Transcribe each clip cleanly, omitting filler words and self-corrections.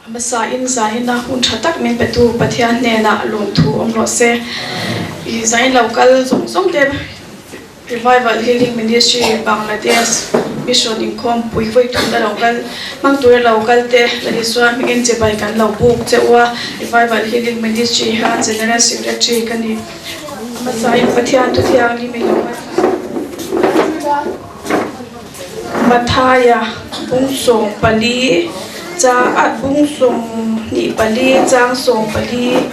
A hmasa in zahin a hun tha tak min petu Pathian hnenah lawmthu awm rawh se. I zain lo kal zawng zawng te Revival Healing Ministry Bangladesh Mission inkhawm pui vawi thumna lo kal hmang tura lo kal te Lal Isua hmingin chibai kan lo buk che u a, Revival Healing Ministry hian General Secretary ka ni. A hmasa in Pathian thu thianghlim i lo ngaithla. Mathaia bung 14 chang ah bung 24 chang 14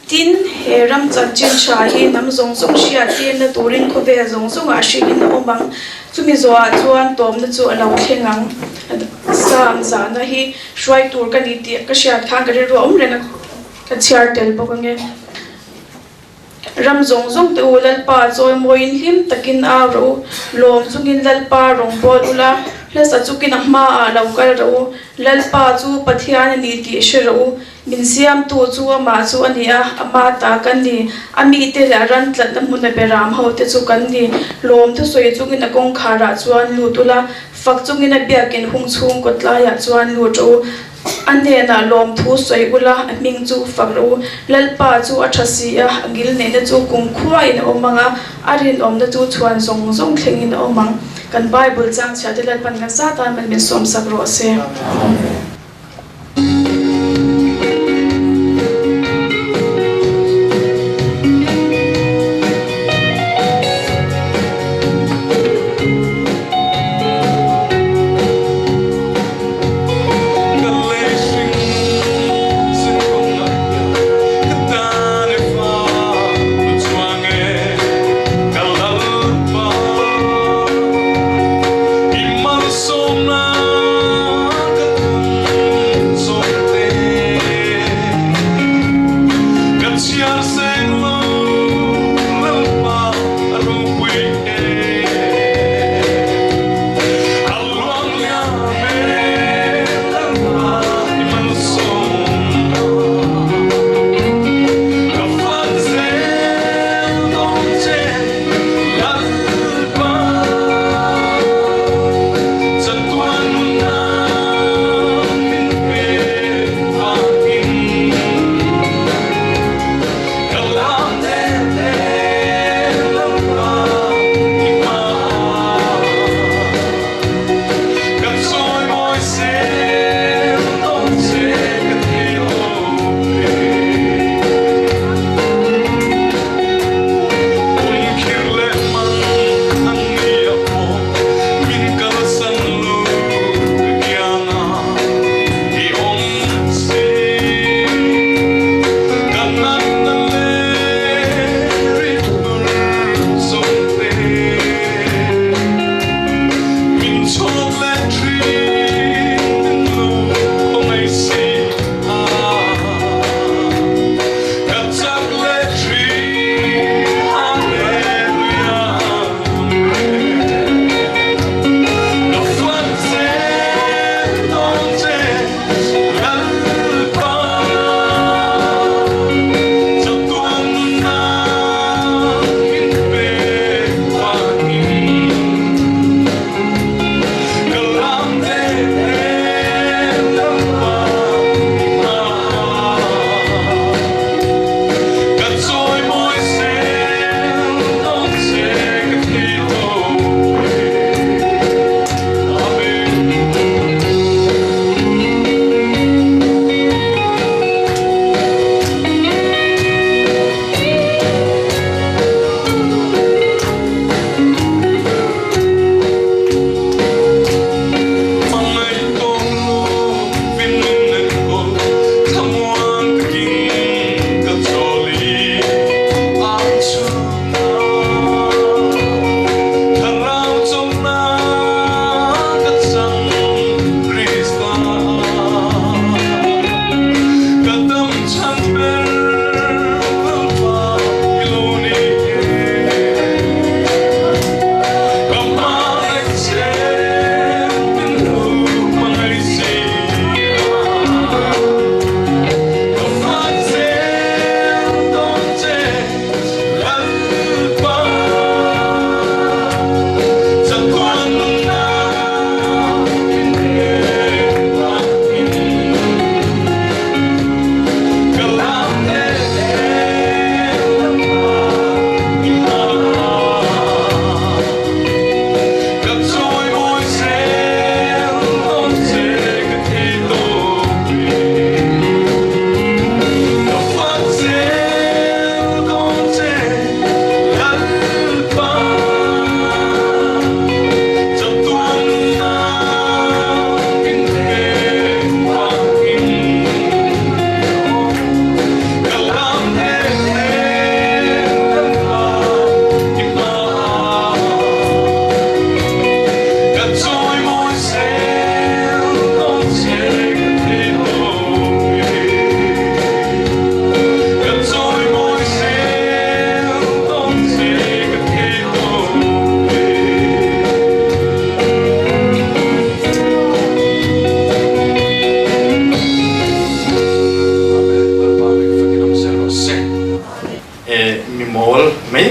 Tin, he ram chanchin tha hi hnam zawng zawng hriat tirna turin khawvel zawng zawngah hrilhin a awm ang. Chumi zawhah chuan tawmna chu a lo thleng ang. Sam zahna hi hruai tur ka ni tih ka hriat khan ka rilru a awm reng a, ka chhiar tel bawk ange. Ram zawng zawng te u, Lalpa chawimawiin hlim takin au rawh u, lawm chungin Lalpa rawn bawl ula, hlasa chukin a hmaah lo kal rawh u. Lalpa chu Pathian a ni tih hre rawh u, min siamtu chu amah chu a ni a, ama ta kan ni, a mite leh a ran tlatna hmuna beram ho te chu kan ni. Lawm thusawi chungin a kawngkharah chuan lut ula, fak chungin a biakin hung chhung kawtlaiah chuan lut rawh u. A hnenah lawmthu sawi ula, a hming chu fak rawh u. Lalpa chu a tha si a, a ngil neihna chu kumkhuain a awm ang a, a rinawmna chu chhuan zawng zawng thlengin a awm ang. Kan Bible changchhiah te Lalpan kan zat a, min sawmsak rawh se.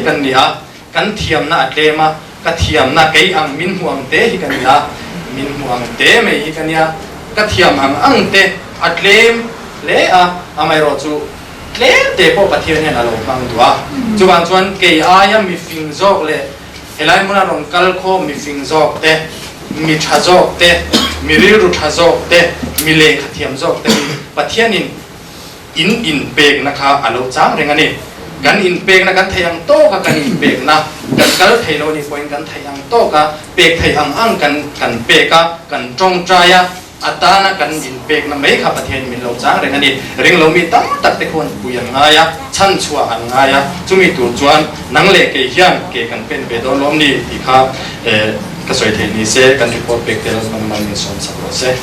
kan ni a, kan thiamna a tlem a, ka thiamna kei ang min hmuh ang te hi ka ni a, min hmuh ang te mai hi ka nia, ka thiam ang ang te a tlem hle a, amaherawhchu tlem te pawh Pathian hian a lo hmang duh a, chuvang chuan kei aia mifing zawk leh helai hmuna rawn kal khawm mifing zawk te, mi tha zawk te, mi rilru tha zawk te, mi lehkha thiam zawk te hi Pathianin In inpekna kha a lo chang reng a ni. Kan inpekna kan theih ang tawka kan inpekna, kan kal thei lo nih pawhin kan theih ang tawka pek theih ang ang kan kan pek a, kan tawngtai a, a tana kan inpekna mai kha Pathianin min lo chang reng a ni. Ringlo mi tam tak te khuan pui an ngai a, chhanchhuah an ngai a, chumi tur chuan nang leh kei hian ke kan pen ve dawn lawm ni tih kha ka sawi theih ni se, kan report pek te Lalpan man min sawm sak rawh se.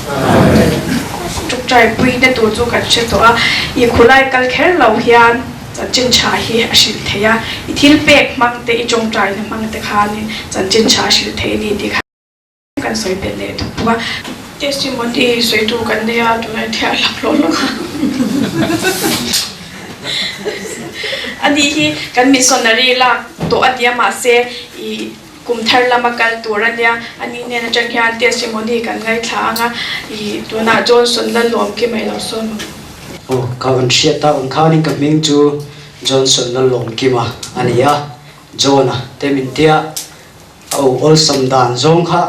Ṭawngṭaipui na tur chu kan hre tawh a, i khulai kal kher lo hian chanchin ṭha hi a hrilh thei a, i thil pek hmang te, i ṭawngṭaina hmang te khanin chanchin ṭha a hrilh thei a ni tih kha kan sawi belh leh thawk bawk a. Testimony sawitu kan nei a, tunah thiah hlak hlawh hlawk a. Ani hi kan missionary lak tawh a nia mahse i Kum thar lama kal tur a nia, a ni hnen atang hian testimony kan ngaithla ang a, i tunah Johnson Lallawmkima i lo sawn ang. Aw, ka rawn hriat tak ang khanin ka hming chu Johnson Lallawmkima a ni a, John-a te min tia a aw awlsam dan zawng kha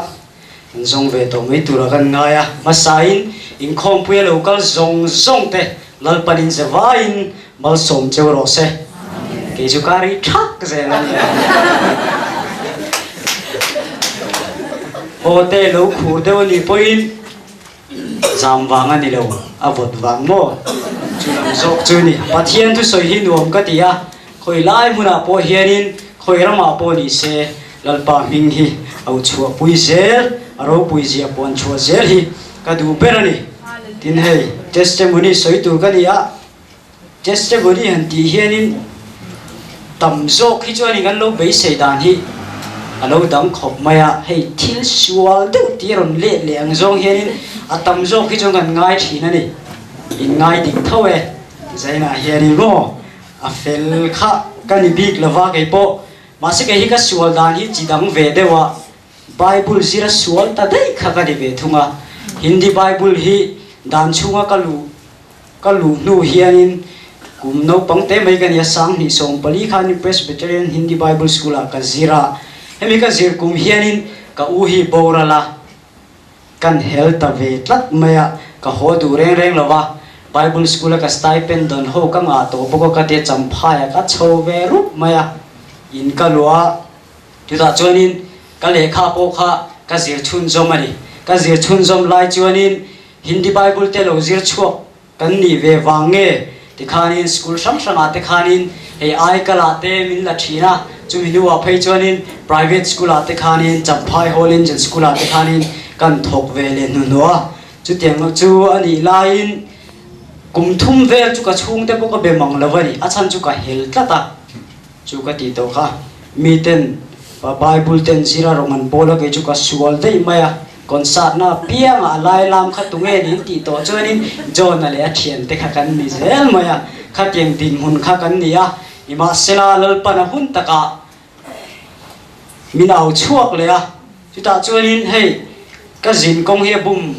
kan zawng ve tawh mai turah kan ngai a, hmasain inkhawmpui a lo kal zawng zawng te Lalpanin ze vaiin malsawm cheu rawh se. Kei chu ka ri thak zel a nia. Aw te lo khur deuh a nih pawhin zam vang a ni lo, a vawt vang maw? Chu lam zawk chu ni. Pathian thusawi hi nuam ka ti a, khawi lai hmunah pawh hianin khawi ramah pawh ni se Lalpa hming hi au chhuahpui zel, a ropui zia puan chhuah zel hi ka duh ber a ni. Tin hei, testimony sawi tur ka ni a, testimony han tih hianin tam zawk hi chuanin kan lo beisei dan hi a lo dang khawp mai a, hei thil sual deuh tih a rawn let leh ang zawng hianin a tam zawk hi chuan kan ngai thin a ni. In ngai dik tho e, Zainah hianin maw a fel kha ka ni bik lova keipawh Mahse kei hi ka sual dan hi chi dang ve deuh a, Bible zira sual ta daih kha ka ni ve thung a. Hindi Bible hi dan chhunga ka luh ka luh hnu hianin kum naupang te mai ka ni a, 2014 khanin Presbyterian Hindi Bible School ah ka zir a, hemi ka zir kum hianin ka u hi boral a, Kan hel ta ve tlat mai a, ka haw duh reng reng lo va, Bible school a ka stipend dawn ho ka ngah tawh bawk a ka tia champhai a ka chho ve rup mai a, in ka luah a, chutah chuanin ka lehkha pawh kha ka zir chhunzawm a ni. Ka zir chhunzawm lai chuanin Hindi Bible te lo zir chhuak Kan nih ve vang nge? Tikhanin school hrang hrangah te khanin hei Aikalah te min la thin a, chumi hnuah phei chuanin private school-ah te khanin Champhai Hall Engine School-ah te khanin kan thawk ve leh hnuhnawh a. Chutiang chu a nih laiin kum thum vel chu ka chhungte pawh ka be mang lo a ni, a chhan chu ka hel tlat a. Chu ka tih tawh kha miten Bible ten zira rawng an bawl a, kei chu ka sual daih mai a. Concert na piangah a lai lam kha tunge niin tih tawh chuanin John-a leh a thiante kha kan ni zel mai a, khatiang dinhmun kha kan ni a, nimahsela Lalpan a hun takah min au chhuak leh a, chutah chuanin hei ka zin kawng hi a bum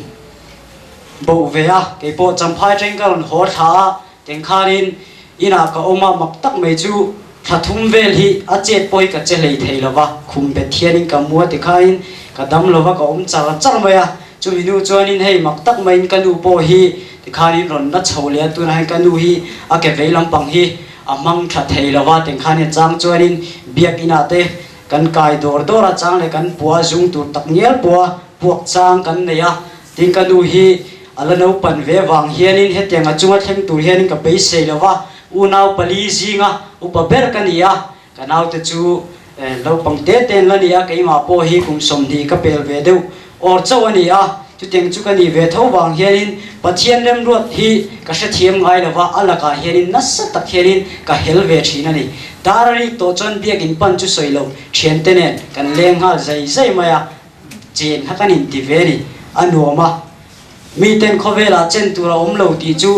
boh ve a, keipawh Champhai teng ka rawn haw thla a, Tengkharin inah ka awm a, mak tak mai chu thla thum vel hi a chet pawh hi ka che hlei thei lo va, khum bet hianin ka mu a tikhain ka dam lo va, ka awm char char mai a. Chumi nu chuanin hei mak tak maiin ka nu pawh hi tikhanin rawn la chho leh a, tunah hian ka nu hi a ke vei lampang hi a hmang tha thei lo va, tengkhanin a chang chuanin biakinah te kan kai dawr dawr a, chang leh kan pua zung tur tak ngial pawha puak chang kan nei a. Tin ka nu hi a la naupan ve vang hianin hetiang a chunga thleng tur hianin ka beisei lo va, unau pali zinga upa ber ka ni a, ka naute chu naupang te te an la ni a, keimah pawh hi kum 20 ka pel ve deuh awr chauh a ni a, chutiang chu ka nih ve tho vang hianin Pathian remruat hi ka hrethiam ngai lo va, a lakah hianin nasa tak hianin ka hel ve thin a ni. Dar a rik tawh chuan biakin pan chu sawi lo thiante nen kan leng nghal zai zai mai a. Chen kha kan inti ve a ni, a nuam a. Miten khawvelah chen tur a awm lo tih chu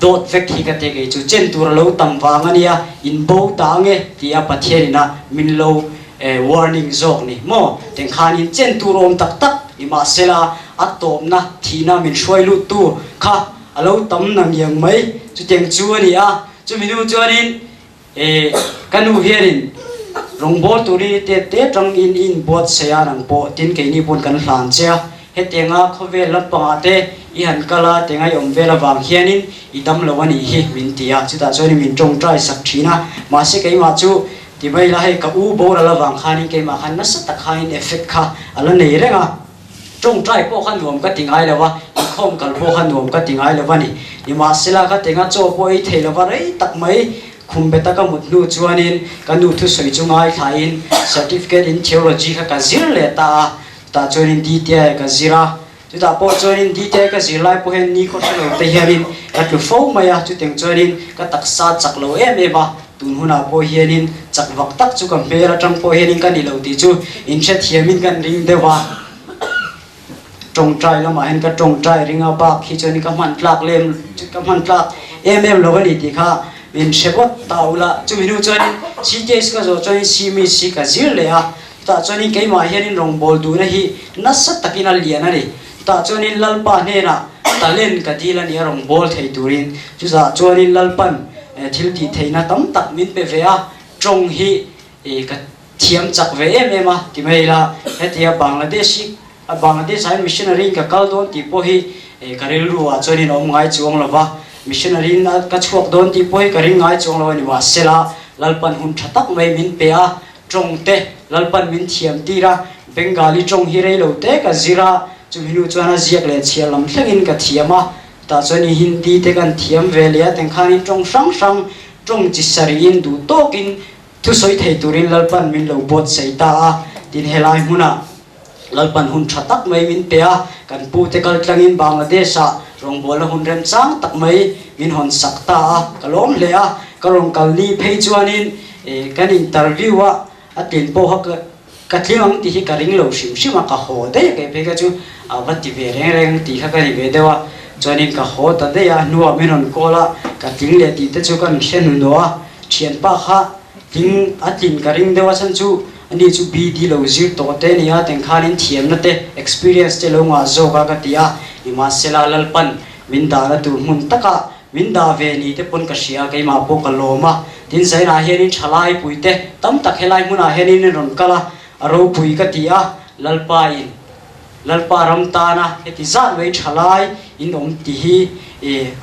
Dawt vek hi ka ti kei chu chen tur a lo tam vang a nia, in bo ta ange tia Pathian ina min lo warning zawk ni maw? Teng khanin chen tur awm tak tak ni mahsela a tawpna thihna min hruai lut tu kha a lo tam na ngiang mai chutiang chu a ni a, chumi hnu chuanin E, ka nu hianin rawngbawl turin i tet te tangin i inbuatsaih a, nang pawh tin keini pawn kan hlan che a, hetianga khawvel lampangah te i han kal a, tianga i awm vel avang hianin i dam lo a nih hi min ti a, chutah chuanin min tawngtai sak thin a, mahse keimah chu ti mai ila hei ka u boral avang khanin keimah khan nasa tak khanin effect kha a la nei reng a. Tawngtai pawh kha nuam ka ti ngai lo a, inkhawm kal pawh kha nuam ka ti ngai lo a ni. Nimahsela ka tenga chaw pawh ei thei lova rei tak mai khum be taka mut hnu chuanin ka nu thusawi chu ngaithlain Certificate in Theology kha ka zir leh ta a, chutah chuanin DTI ka zir a, chutah pawh chuanin DTI ka zir lai pawh hian nikhaw hre lo te hianin ka tlu fo mai a, chutiang chuanin ka taksa chak lo em em a, tun hunah pawh hianin chak vak tak chu ka hmel atang pawh hianin ka ni lo tih chu inhrethiamin kan ring deuh a. Tawngtai lamah hian ka tawngtai ring a, bak hi chuan ka hman tlak lem ka hman tlak em em lo a ni tih kha min hre vawt ta ula. Chumi hnu chuanin CTS ka zawh chuanin CMIS hi ka zir leh a, chutah chuanin keimah hianin rawngbâwl duhna hi nasa takin a lian a ni. Chutah chuanin Lalpa hnenah talent ka dil a ni a rawngbâwl thei turin. Chutah chuanin Lalpan thil tih theihna tam tak min pe ve a, tawng hi ka Thiam chak ve em em a ti mai ila, hetia Bangladesh hi Bangladesh ah hian missionary in ka kal dawn tih pawh hi ka rilru ah chuanin a awm ngai chuang lo va, missionary in ka chhuak dawn tih pawh hi ka ring ngai chuang lo a ni mahsela Lalpan hun tha tak mai min pe a, tawng te Lalpan min thiam tir a, Bengali tawng hi rei lo te ka zir a, chumi hnu chuan a ziak leh chhiar lam thlengin ka thiam a, tah chuan Hindi te kan thiam ve leh a, tengkhanin tawng hrang hrang tawng chi sarih in duh tawkin Thusawi thei turin Lalpan min lo buatsaih ta a, tin helai hmunah Lalpan hun tha tak mai min pe a, kan pute kal tlangin Bangladesh-ah rawngbawlna hun remchang tak mai min hawn sak ta a, ka lawm hle a, ka rawn kal ni phei chuanin kan interview a a tlin pawh kha ka tling ang tih hi ka ring lo hrim hrim a, ka haw daih a kei phei kha chu a va ti ve reng reng tih kha ka ni ve deuh a, chuanin ka haw ta daih a, hnuah min rawn call a, ka tling leh tih te chu ka hre hnuhnawh a. Thianpa kha tling a tlin ka ring deuh a chhan chu ani chu BD lo zir tawh te nia teng khanin thiamna te experience te lo ngah zawk a ka ti a, nimahsela Lalpan min dahna tur hmun takah min dah ve ni te pawn ka hria keimah pawh ka lawm a, tin zainah hianin thalai pui te tam tak helai hmunah hianin in rawn kal a, a ropui ka ti a, Lalpa in. Lalpa ram tana heti zat mai tha lai in awm tih hi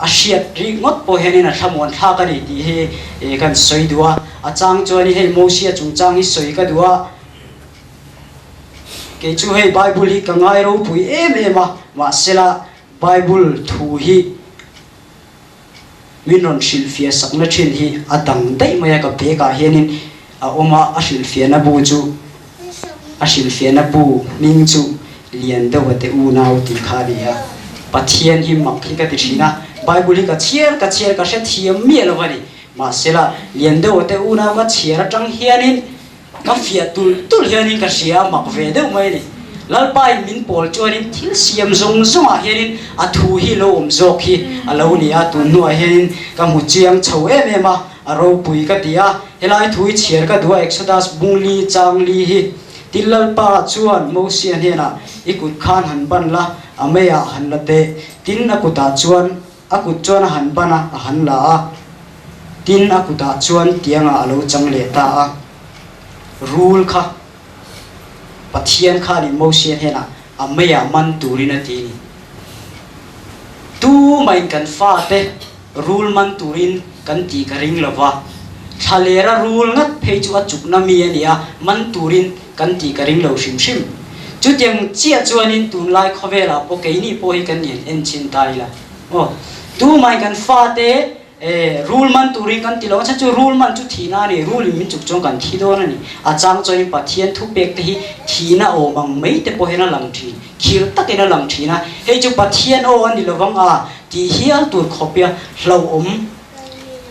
a hriat rih ngawt pawh hianin a thlamuan thlak a ni tih hi kan sawi duh a. A chang chuan hei Mosia chungchang hi sawi ka duh a, kei chu hei Bible hi ka ngai ropui em em a, mahsela Bible thu hi Min rawn hrilhfiah sakna thin hi a dang daih mai a, ka bag ah hianin a awm a, a hrilhfiahna bu chu a hrilhfiahna bu hming chu Lian deuh a te unau tih kha a ni a, Pathian hi mak hi ka ti thin a, Bible hi ka chhiar ka chhiar ka hrethiam miah lo a ni, mahsela Lian deuh a te unau ka chhiar atang hianin Ka fiah tulh tulh hianin ka hria a mak ve deuh mai a ni. Lalpain min pawl chuanin thil siam zawng zawngah hianin a thu hi lo awm zawk hi a lo ni a, tun hnuah hianin ka hmu chiang chho em em a, a ropui ka ti a. Helai thu hi chhiar ka duh a, Exodus bungli changli hi. Tin Lalpa chuan Mosia hnenah, I kut khan han ban la, a meiah han la teh. Tin a kutah chuan A kut chuan a han ban a, a han la a, tin a kutah chuan tiangah a lo chang leh ta a. Rul kha Pathian khanin Mosia hnenah a meiah man turin a ti a ni. Tumahin kan fate rul man turin kan tih ka ring lo va, thlalera rul ngat phei chu a chukna mi a ni a, man turin kan tih ka ring lo hrim hrim. Chutiang chiah chuanin tunlai khawvelah pawh keini pawh hi kan in enchhin ta ila. Aw, tumahin kan fate rul man turin kan ti lo a, chhan chu rul man chu thihna a ni, rul in min chuk chuan kan thi dawn a ni. A chang chuanin Pathian thupek te hi thihna awm ang mai te pawh hian a lang thin, khir takin a lang thin a, hei chu Pathian aw a ni lovang a tih hial tur khawpia hlauhawm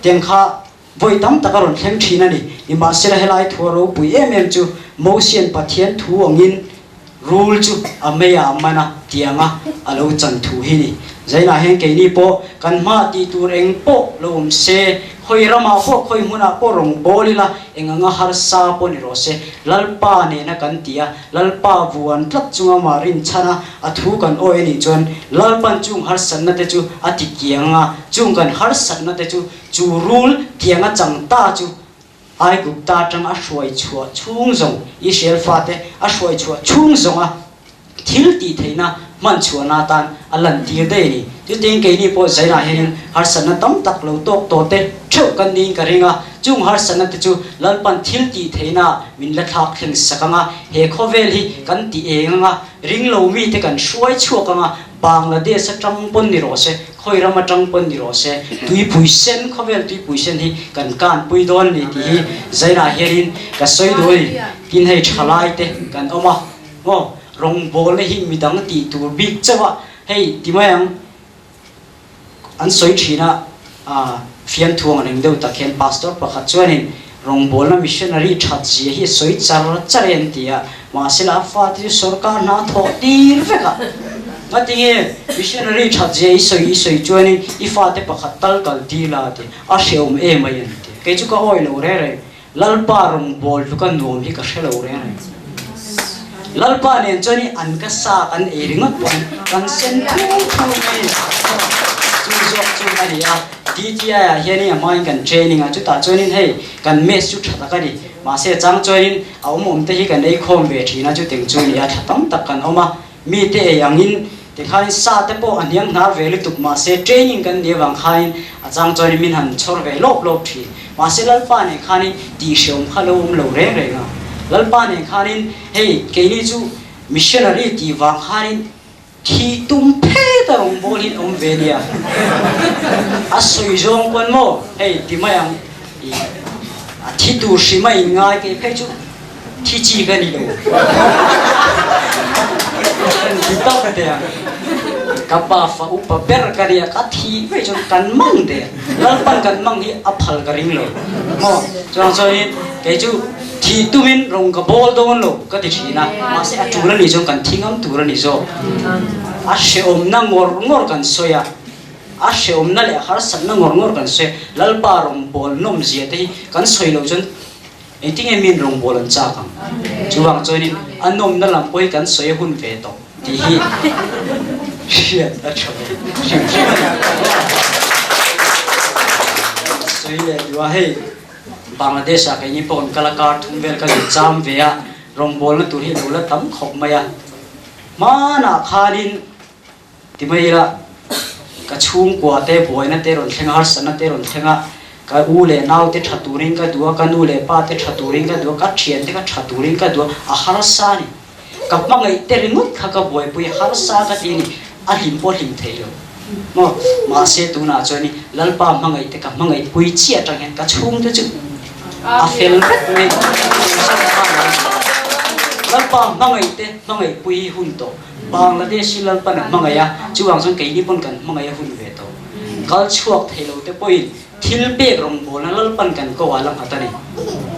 tiang kha Vawi tam tak a rawn thleng thin a ni. Nimahsela helai thu a ropui em em chu Mosian Pathian thu angin rul chu a meiah a man a tianga a lo chan thu hi ni. Zainah hian keini pawh kan hma tih tur eng pawh lo awm se, khawi ramah pawh khawi hmunah pawh rawn bawl ila, eng anga harsa pawh ni rawh se, Lalpa nena kan ti a, Lalpa vuan tlat chunga mah rinchhan a, a thu kan awi a nih chuan Lalpan chung harsatna te chu a ti kiang a, chung kan harsatna te chu chu rul tianga chang ta chu Aigupta atang a hruai chhuah chhung zawng, Israel fate a hruai chhuah chhung zawnga thil tih theihna hman chhuahna atan a lantir daih a ni. Chutin keini pawh zainah hianin harsatna tam tak lo tawk tawh te theuh kan niin ka ring a, chung harsatna te chu Lalpan thil tih theihna min la thlak thleng sak ang a, he khawvel hi kan ti eng ang a, ringlo mite kan hruai chhuak ang a, Bangladesh atang pawn ni rawh se, khawi ram atang pawn ni rawh se, tuipui sen, khawvel tuipui sen hi kan kanpui dawn a ni tih hi zainah hianin ka sawi duh a ni. Tin hei thalai te kan awm a, maw rawngbawlna hi midang tih tur bik chauh a, hei ti mai ang an sawi thin a, fiamthu ang reng deuh tak hian pastor pakhat chuanin rawngbawlna missionary that zia hi a sawi char char e an ti a, mahsela a fate chu sorkar hna a thawh tir vek a, ngatinge missionary that zia i sawi i sawi chuanin i fate pakhat tal kal tir la a ti, a hrehawm em mai an ti, kei chu ka awi lo reng reng. Lalpa rawngbâwl tluka nuam hi ka hre lo reng reng. Lalpa nen chuan i an ka sa kan ei ringawt pawh in kan sen thur thur mai a ni. Chu zawk chu a ni a, DTI ah hianin a hmain kan training a, chutah chuanin hei kan mess chu tha tak a ni. Mahse chang chuanin a awm awm te hi kan ei khawm ve thin a, chuteng chu a ni a, thla tam tak kan awm a. Mite ei angin tikhain sa te pawh a hniang hnar ve lutuk mahse training kan nih avang khain a chang chuanin min han chhawr ve lawp lawp thin. Mahse Lalpa nen khanin tihhrehawm kha lo awm lo reng reng a. Lalpa nen khanin hei keini chu missionary tih vang khanin thih tum phet a rawngbâwl hi an awm ve nia. A sawi zawng pawn maw hei ti mai ang i a thi tur hrim a inngai kei phei chu. Thi chi ka ni lo. Kan ti tawk te a. Ka pa fa upa ber ka nia ka thi vei chuan kan mang te. Lalpan kan mang hi a phal ka ring lo. Maw? Chuang chuanin kei chu thih tumin rawng ka bawl dawn lo ka ti thin a. Mahse a tul a nih chuan kan thi ngam tur a ni zawk. A hrehawmna ngawr ngawr kan sawi a. A hrehawmna leh harsatna ngawr ngawr kan sawi a. Lalpa rawng bawl nawmzia te hi kan sawi loh chuan Engtinge min rawngbâwl an châk ang? Chuvang chuanin a nawmna lam pawh hi kan sawi a hun ve tawh tih hi hriat a ṭha ve hrim hrim a ni. Sawi leh duh a, hei Bangladesh ah keini pawh kan kal a, kar thum vel ka lo cham ve a, rawngbâwlna tur hi a lo la tam khawp mai a. Hmanah khanin Ti mai ila, ka chhungkua te buaina te rawn thleng a, harsatna te rawn thleng a, ka u leh nau te tha turin ka duh a, ka nu leh pa te tha turin ka duh a, ka thian te kha tha turin ka duh a, a harsa a ni. Ka hmangaih te ringawt kha ka buaipui a, harsa ka ti a ni, a hlim pawh hlim thei lo. Maw? Mahse tunah chuan Lalpa hmangaih te ka hmangaih pui chiah atang hian ka chhungte chu a fel vek mai. Lalpa hmangaih te hmangaih pui hun tawh. Bangladesh hi Lalpan a hmangaih a, chuvang chuan keini pawn kan hmangaih a hun ve tawh. Kal chhuak thei lo te pawhin thil pek rawngbawlna Lalpan kan ko ah la nghat a ni.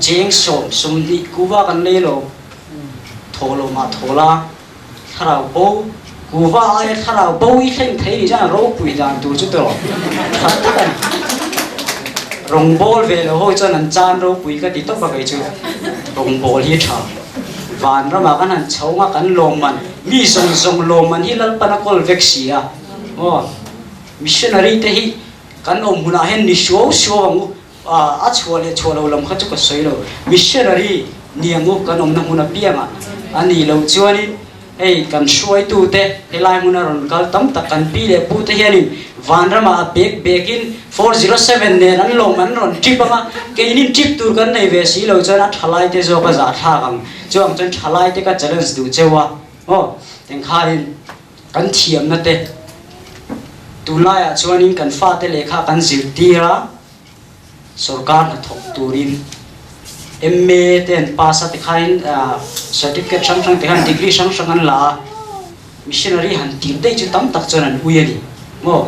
Cheng sawm, 20 kuva kan lei lo, thaw lo mah thaw la, thlarau bo, kuva aia thlarau bo i thleng thei ni chuan ropui dan tur chu tawh that tak a ni. Rawngbâwl ve lo ho chuan an chan ropui ka ti tawp a kei chu rawngbâwl hi a tha. Van ramah kan han chho nga kan lawmman, mi zawng zawng lawmman hi Lalpan a kawl vek si a. Aw, missionary te hi kan awm hunah hian ni suau suau ang u, a chhuah leh chhuah lo lam kha chu ka sawi lo, missionary ni ang u kan awmna hmun apiangah a nih loh chuanin, Hei kan hruaitute helai hmuna rawn kal tam tak kan pi leh pute hianin vanramah a bek bekin 407 nen an lawm an rawn trip ang a, keinin trip tur kan nei ve si lo chuan a thalaite zawk a zahthlak ang. Chuang chuan thalaite ka challenge duh cheu a, aw engkhain kan thiamna te tunlaiah chuanin kan fate lehkha kan zirtir a, Sorkar hnathawk turin MA te an pass a tikhain certificate hrang hrang te khan degree hrang hrang an la a, missionary han tir daih chu tam tak chuan an ui a ni maw?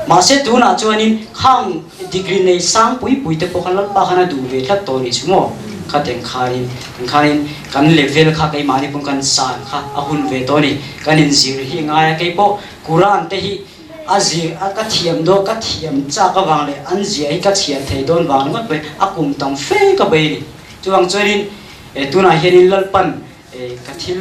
Mahse tunah chuanin khang degree nei sang pui pui te pawh kha Lalpa khan a duh ve tlat tawh a nih chu maw? Khateng khanin khanin kan level kha keimahni pawn kan san kha a hun ve tawh a ni. Kan inzir hi a ngai a, keipawh Quran te hi. A zir a ka thiam dawn ka thiam chak avang leh an zia hi ka chhiar thei dawn vang ringawt mai a kum tam fe ka bei a ni. Chuvang chuanin tunah hianin Lalpan ka thil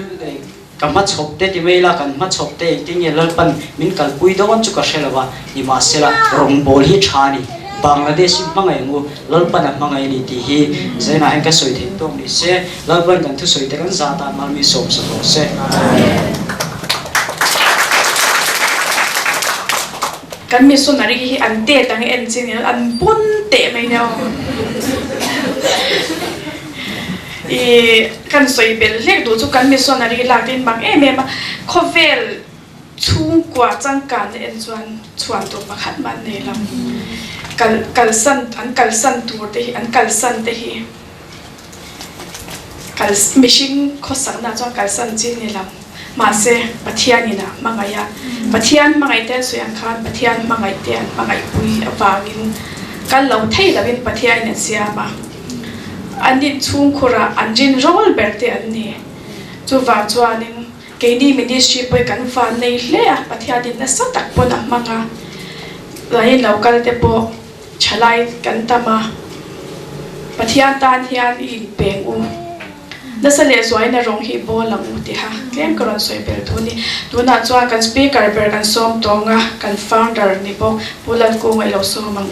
ka hmachhawp te ti mai ila kan hmachhawp te engtin nge Lalpan min kalpui dawn chu ka hre lo va, nimahsela rawngbawl hi tha a ni. Bangladesh hi hmangaih ang u, Lalpan a hmangaih a ni tih hi Zainah hian ka sawi theih tawk ni se, Lalpan kan thusawi te kan zah tan mal mi sawm sa rawh se. Kan missionary hi an tet ang en chin in an pawn teh mai nia aw. I kan sawi belh hlek duh chu kan missionary lak te in mak em em a, khawvel chhungkua changkanna en chuan chhuan tur pakhat mah an nei lo. Kal kalsan an kalsan tur te hi an kalsan te hi kal mihring khawsakna chuan kalsan chi ni lo. Mahse Pathianin a hmangaih a, Pathian hmangaih te an sawi ang khan Pathian hmangaih te an hmangaihpui avangin kal lo thei lovin Pathianin a siam a. An inchhungkhurah an rinrawl ber te an ni. Chuvang chuanin keini ministry pawh hi kan van nei hle a, Pathianin nasa tak pawn a hmang a, lain lo kal te pawh thalai kan tam a, Pathian tan hian i inpeng u. Nasa leh zuaina rawng hi bawl ang u tiha tlem ka rawn sawi bel thu ni. Tunah chuan kan speaker ber kan sawm tawng a, kan founder ni bawk Pu Lalkunga i lo sawm ang.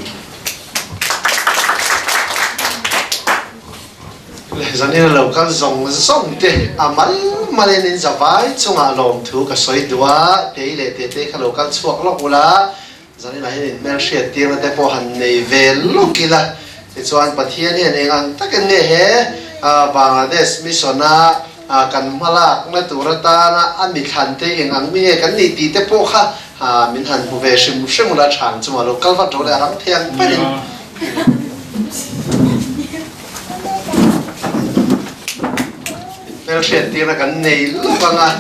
Zanin a lo kal zawng zawng te a mal malin in zavai chungah lawmthu ka sawi duh a, kei leh Tete kha lo kal chhuak lawk ula, Zanin ah hian in hmelhriat tirna te pawh han nei ve lawk ila, tichuan Pathian hian eng ang takin nge he Bangladesh mission a kan hmalakna tur atana a mithlan te eng ang mi nge kan nih tih te pawh kha min han hmu ve hrim hrim ula chhang chungah lo kal vat ro leh a rang thei ang berin. Hmelhriat tirna kan nei lawk ang a.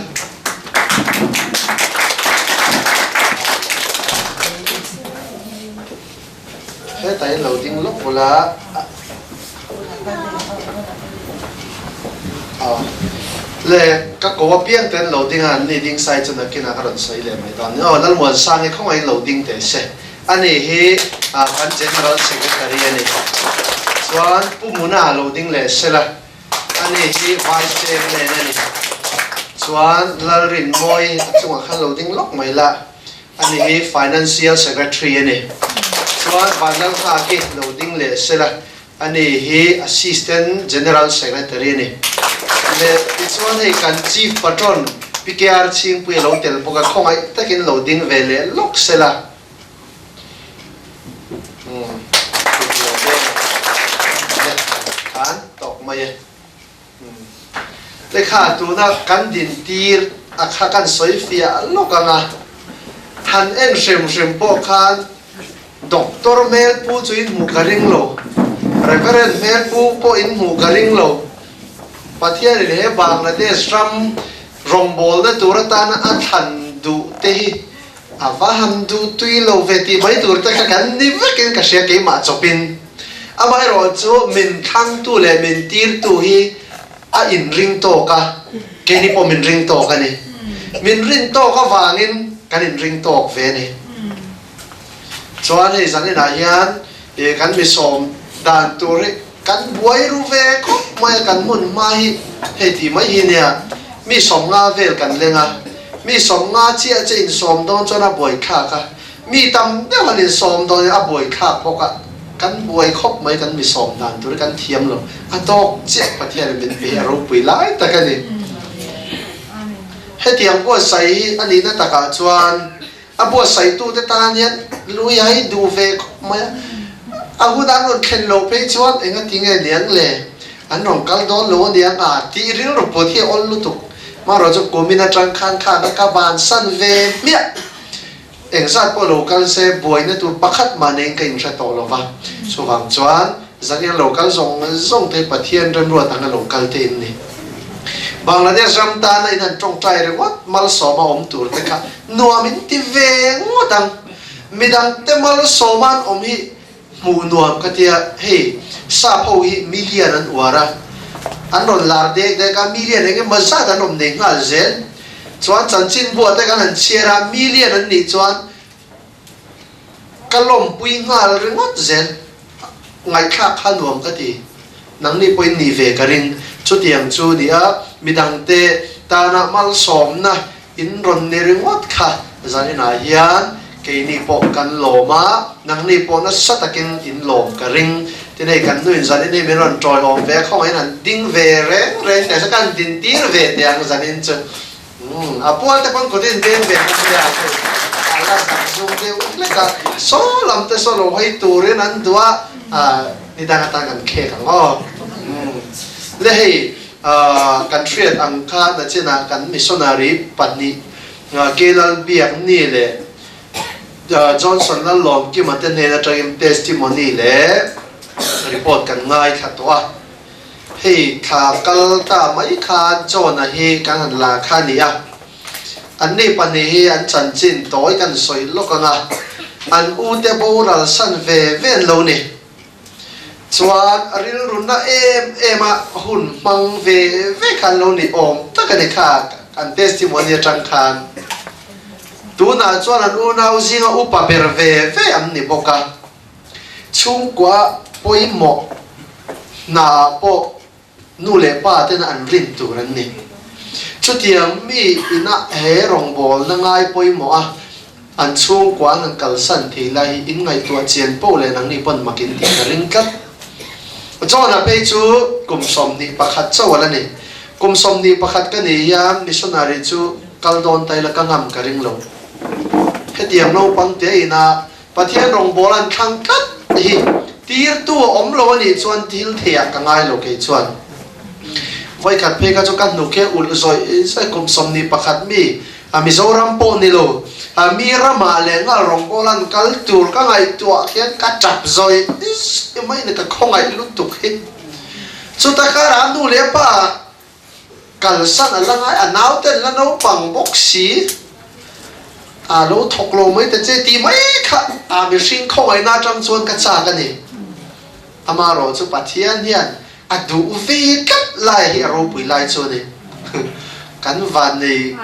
Hetah hian lo ding lawk bula le ka ko apiang te an lo ding a, an ni ding sai chu nakinah ka rawn sawi leh mai dawn. Aw Lalmuansang hi khawngaihin lo ding teh se. Ani hi kan General Secretary a ni. Chuan Pu Muna lo ding leh sela. Ani hi Vice Chairman a ni. Chuan Lalrinmawi a chungah khan lo ding lawk mai la. Ani hi Financial Secretary a ni. Chuan Vanlalnghaki lo ding leh sela. Ani hi Assistant General Secretary a ni. Leh tichuan hei kan Chief Patron PKR Chhingpui a lo tel bawk a, khawngaih takin lo ding ve leh lawk sela. Khan tawk mai e. Lekha tuna kan din tir a kha kan sawi fiah lawk ang a, han en hrim hrim pawh khan Doctor hmel pu chu in hmuh ka ring lo, Reverend hmel pu pawh in hmuh ka ring lo. Pathianin he Bangladesh ram rawngbawlna tur atana a thlan duh te hi A va han duh tui lo ve tih mai tur te kha kan ni vekin ka hria keimah chawpin. Amaherawh chu min thlangtu leh min tirtu hi a inring tawk a, keini pawh min ring tawk a ni. Min rin tawk avangin kan inring tawk ve a ni. Chuan hei zaninah hian kan mi sawm dan tur hi kan buai ru ve khawp mai a, kan hmun hma hi hei tih mai hi nia, mi 50 vel kan leng a, mi 50 chiah che insawm dawn chuan a buai thlak a, mi tam deuh han insawm dawn in a buai thlak bawk a, kan buai khawp mai kan mi sawm dan tur hi kan thiam lo, a tawk chiah Pathianin min pe hi a ropui lai tak a ni. Hetiang buatsaih hi a nihna takah chuan A buatsaitute tan hian lui a i duh ve khawp mai a, a hun an rawn thlen loh phei chuan eng a ti nge niang le, an rawn kal dawn lo aniang a tih rilru pawt hi a awl lutuk. Marawh chu kumin atang khan khan a ka bansan ve hmiah. Engzat pawh lo kal se buaina tur pakhat mah neiin ka inhre tawh lo va, chuvang chuan zan lo kal zawng zawng te Pathian remruat anga lo kal te in ni. Bangladesh ram tana in han tawngtai ringawt malsawma awm tur te kha nuam in ti ve ngawt ang. Midang te malsawma an awm hi hmuh nuam ka tia, hei sap ho hi million an uar a, an rawn lar dek dek a, million eng emaw zat an awm nei nghal zel. Chuan chanchinbua te kan han chhiar a, million an nih chuan. Ka lawmpui nghal ringawt zel. Ngaihthlak kha nuam ka ti. Nangni pawhin nih ve ka ring. Chutiang chu nia, midangte tana malsawmna in rawn ni ringawt kha zaninah hian keini pawh kan lawm a, nangni pawh nasa takin in lawm ka ring. Tin hei kan nuin zanin hi min rawn tawiawm ve a, khawngaihin han ding ve reng reng teh se, ka han dintir ve teh ang zanin chu. Umm, a pual te pawn kut in beng ve bawk nia hei a la zak zum deuh hlek a, saw lam te saw lo hawi turin an duh a, ah ni dang atan kan khek ang aw. Umm, le hei ah kan hriat ang kha nachinah kan missionary pahnih Kelal Biakni leh Johnson Lallawmkima te hnen atangin testimony leh report kan ngaithla tawh a. Hei thla kal ta mai khan John-a hi kan han la kha a ni a, anni pahnih hi an chanchin tawi kan sawi lawk ang a, an ute boral san ve ve an lo ni. Chuan rilru na em em a hun hmang ve ve kha an lo ni awm tak a ni kha an testimony atang khan. Tunah chuan an unau zinga upa ber ve ve an ni bawk a. Chhungkua pawimawh hnaah pawh nu leh pa tena an rin tur an ni. Chutiang mi ina he rawngbawlna ngai pawimawh a an chhungkua an han kalsan thei lai hi in ngaihtuah chian poh leh nangni pawn mak in tih ka ring tlat. John-a phei chu kum 21 chauh a la ni. Kum 21 ka nih hian missionary chu kal dawn ta ila ka ngam ka ring lo. Hetiang naupang te ina Pathian rawngbawl an thlang tlat hi tirtu a awm lo a nih chuan thil theiah ka ngai lo kei chuan. Vawikhat phei kha chu ka hnuk hi a ulh zawih zawih kum 21 mi a Mizoram pawh ni lo a mi ramah leh nghal rawngbawl an kal tur ka ngaihtuah khian ka tap zawih zawih mai ni ka khawngaih lutuk hi. Chuta karah nu leh pa Kalsan a la ngai, a nauten la naupang bawk si, a lo thawk lo mai ta che tih mai kha a mihring khawngaihna atang chuan ka chak a ni. Amaherawh chu Pathian hian a duh ve tlat lai hi a ropui lai chu a ni. Kan vannei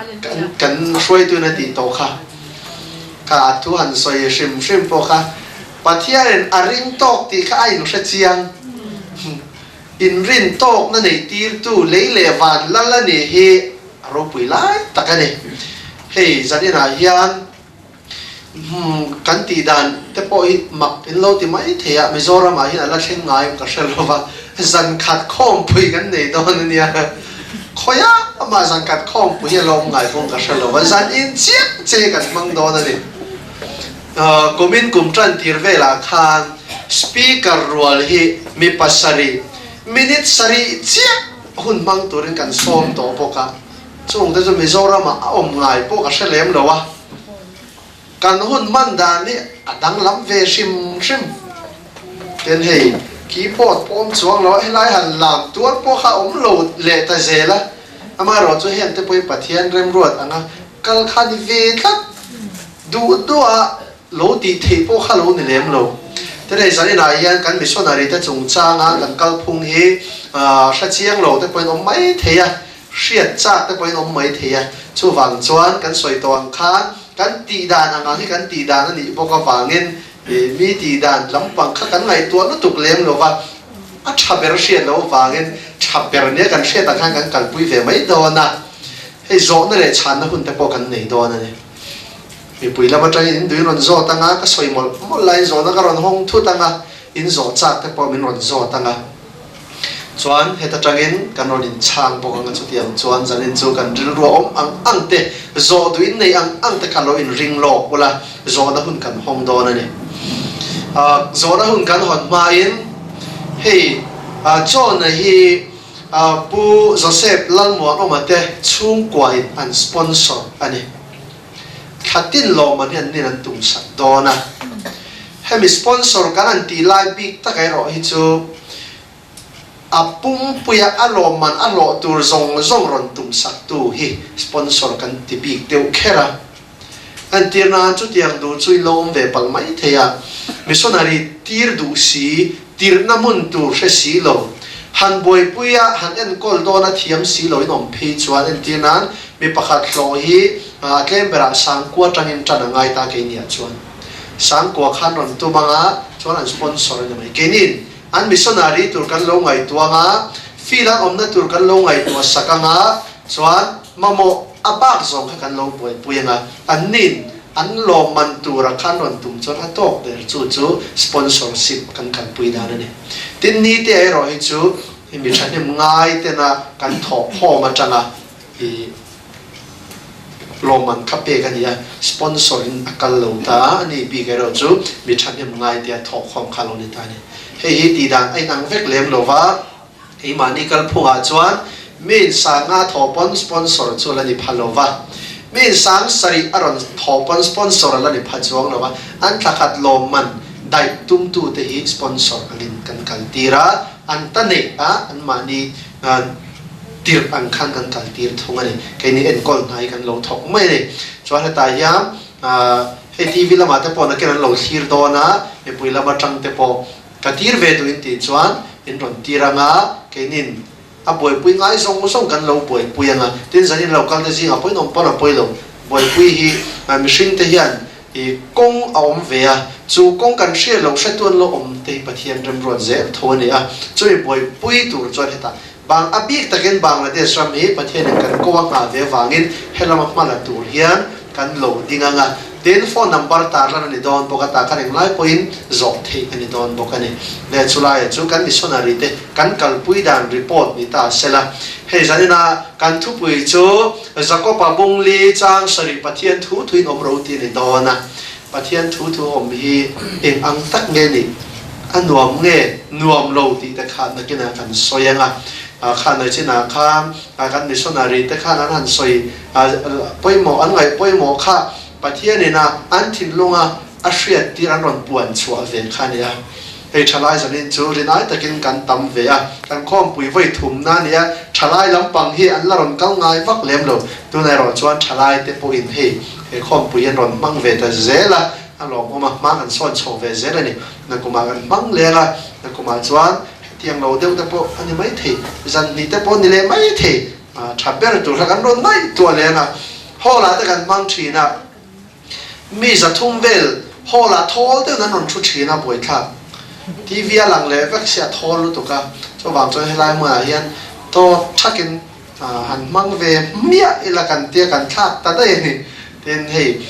kan hruaituin a tih tawh kha, kha a thu han sawi hrim hrim pawh kha Pathianin a ring tawk tih kha a inhre chiang. Inrin tawkna nei tirtu lei leh van lal a nih hi a ropui lai tak a ni. Hei zaninah hian kan tih dan te pawh hi mak in lo ti mai thei a, Mizoramah hian a la thleng ngai em ka hre lo va, zan khat khawmpui kan nei dawn a nia. Khawiah amah zan khat khawmpui hi a lo awm ngai pawh ka hre lo va, zan in chiah che kan hmang dawn a ni. Kumin kum tan tir velah khan Speaker rual hi mi pasarih minute sarih chiah hun hmang turin kan sawm tawh bawk a, chungte chu Mizoramah a awm ngai pawh ka hre lem lo a, kan hun hman dan hi a danglam ve hrim hrim. Tin hei keyboard pawh awm chuang lo a, helai han lam tuar pawh kha a awm lo leh ta zel a, amaherawhchu hengte pawhin Pathian remruat anga kal kha ni ve tlat. Duh duha lo tih theih pawh kha lo ni lem lo. Tin hei zaninah hian kan missionary te chungchanga kan kalphung hi hre chiang lo te pawhin awm mai thei a, hriat chak te pawhin awm mai thei a. Chuvang chuan kan sawi tawh ang khan kan tih dan ang ang hi kan tih dan a nih bawk avangin mi tih dan lampang kha kan ngaihtuah lutuk lem lo va, a tha ber hriat loh avangin tha ber nia kan hriat ang khan kan kalpui ve mai dawn a. Hei zawhna leh chhanna hun te pawh kan nei dawn a ni. Mipui lam atangin in duin rawn zawt anga, ka sawi mawlh mawlh laiin zawhna ka rawn hawng thut anga, in zawh chak te pawh min rawn zawt anga. Chuan heta tangin kan rawn inchhang bawk anga chutiang chuan zanin chu kan rilru a awm ang ang te, zawh duh in nei ang ang te kha lo inring lawk ula, zawhna hun kan hawng dawn a ni. Zawhna hun kan hawn hmain hei John-a hi Pu Joseph Lalmuanawma te chhungkuain an sponsor a ni. Thla tin lawmman hi an nin an tum sak dawn a. Hemi sponsor kan han tih lai bik tak erawh hi chu a pumpuia a lawmman a hlawh tur zawng zawng rawn tum sak tu hi sponsor kan ti bik deuh kher a. Entir nan chutiang duh chu in lo awm ve palh mai thei a, missionary tir duh si, tirhna hmun tur hre si lo, han buaipui a, han enkawl dawn a thiam si lo in awm phei chuan entir nan mi pakhat hlawh hi a tlem berah sangkua tangin tan a ngai ta kei nia chuan. Sangkua khan rawn tum anga chuan an sponsor a ni mai. Keinin an missionary tur kan lo ngaihtuah anga, field an awmna tur kan lo ngaihtuah sak anga chuan mamawh a bak zawng kha kan lo buaipui anga annin an lawmman tura khan rawn tum chuan a tawk der chu chu sponsorship kan kalpui dan a ni. Tin nite erawh hi chu mi thahnem ngai tena kan thawhkhawm atanga i lawmman kha pek a ni a, sponsor in a kal lo ta a ni bik erawh chu mi thahnem ngai tia thawhkhawm kha a lo ni ta a ni. Hei hi tihdan a inang vek lem lo va, keimahni kalphungah chuan mi insanga thawh pawn sponsor chu a la ni pha lo va, mi insang sarih a rawn thawh pawn sponsor a la ni pha chuang lo va, an thlakhat lawmman daih tumtute hi sponsor angin kan kaltir a, an ta neih a anmahni tirh ang khan kan kal tir thung a ni. Keini enkawl hna hi kan lo thawk mai a ni. Chuan hetah hian hei TV lamah te pawh nakin an lo thlir dawn a, mipui lam atang te pawh ka tir ve duh in tih chuan in rawn tir ang a, keinin a buaipui ngai zawng zawng kan lo buaipui ang a. Tin, zanin lo kal te zingah pawhin awm pawn a pawi lo. Buaipui hi mihring te hian i kawng a awm ve a, chu kawng kan hriat loh hretu an lo awm te hi Pathian remruat zel tho a ni a, chumi buaipui tur chuan hetah Bang a bik takin Bangladesh ram hi Pathianin kan ko a nghah ve avangin helama hma la tur hian kan lo ding ang a, tin phone number tarlan a ni dawn bawk a, tah khan englai pawhin zawh theih a ni dawn bawk a ni. Leh chulaiah chu kan missionary te kan kalpui dan report ni ta sela, hei zanina kan thupui chu Jakoba bungli chang sarih Pathian thu thuin awm ro tih a ni dawn a, Pathian thu thu awm hi eng ang tak nge nih? A nuam nge nuam lo tih te kha nakinah kan sawi ang a, kha nai chinah khan kan missionary te khan an han sawi pawimawh an ngaih pawimawh kha Pathianin a an thinlunga a hriat tir an rawn puan chhuah ve kha a ni a. Hei thalai zanin chu rinai takin kan tam ve a, kan khawmpui vawi thumna a ni a, thalai lampang hi an la rawn kal ngai vak lem lo. Tunah erawh chuan thalai te pawhin hei he khawmpui hi an rawn hmang ve ta zel a, a lawmawm a, hma kan sawn chho ve zel a ni. Nakumah kan hmang leng a, nakumah chuan hetiang lo deuh te pawh a ni maithei, zan hnih te pawh a ni leh maithei, tha ber tur kha kan rawn ngaihtuah leng a, hall ah te kan hmang thin a. Mi 300 vel hall ah thawl deuhin an rawn thu thin a, buaithlak TV a lang leh vek sia thawl lutuk a, chuvang chuan helai hmunah hian tawt thakin han hmang ve hmiah ila kan tia kan thlak ta daih a ni. Tin hei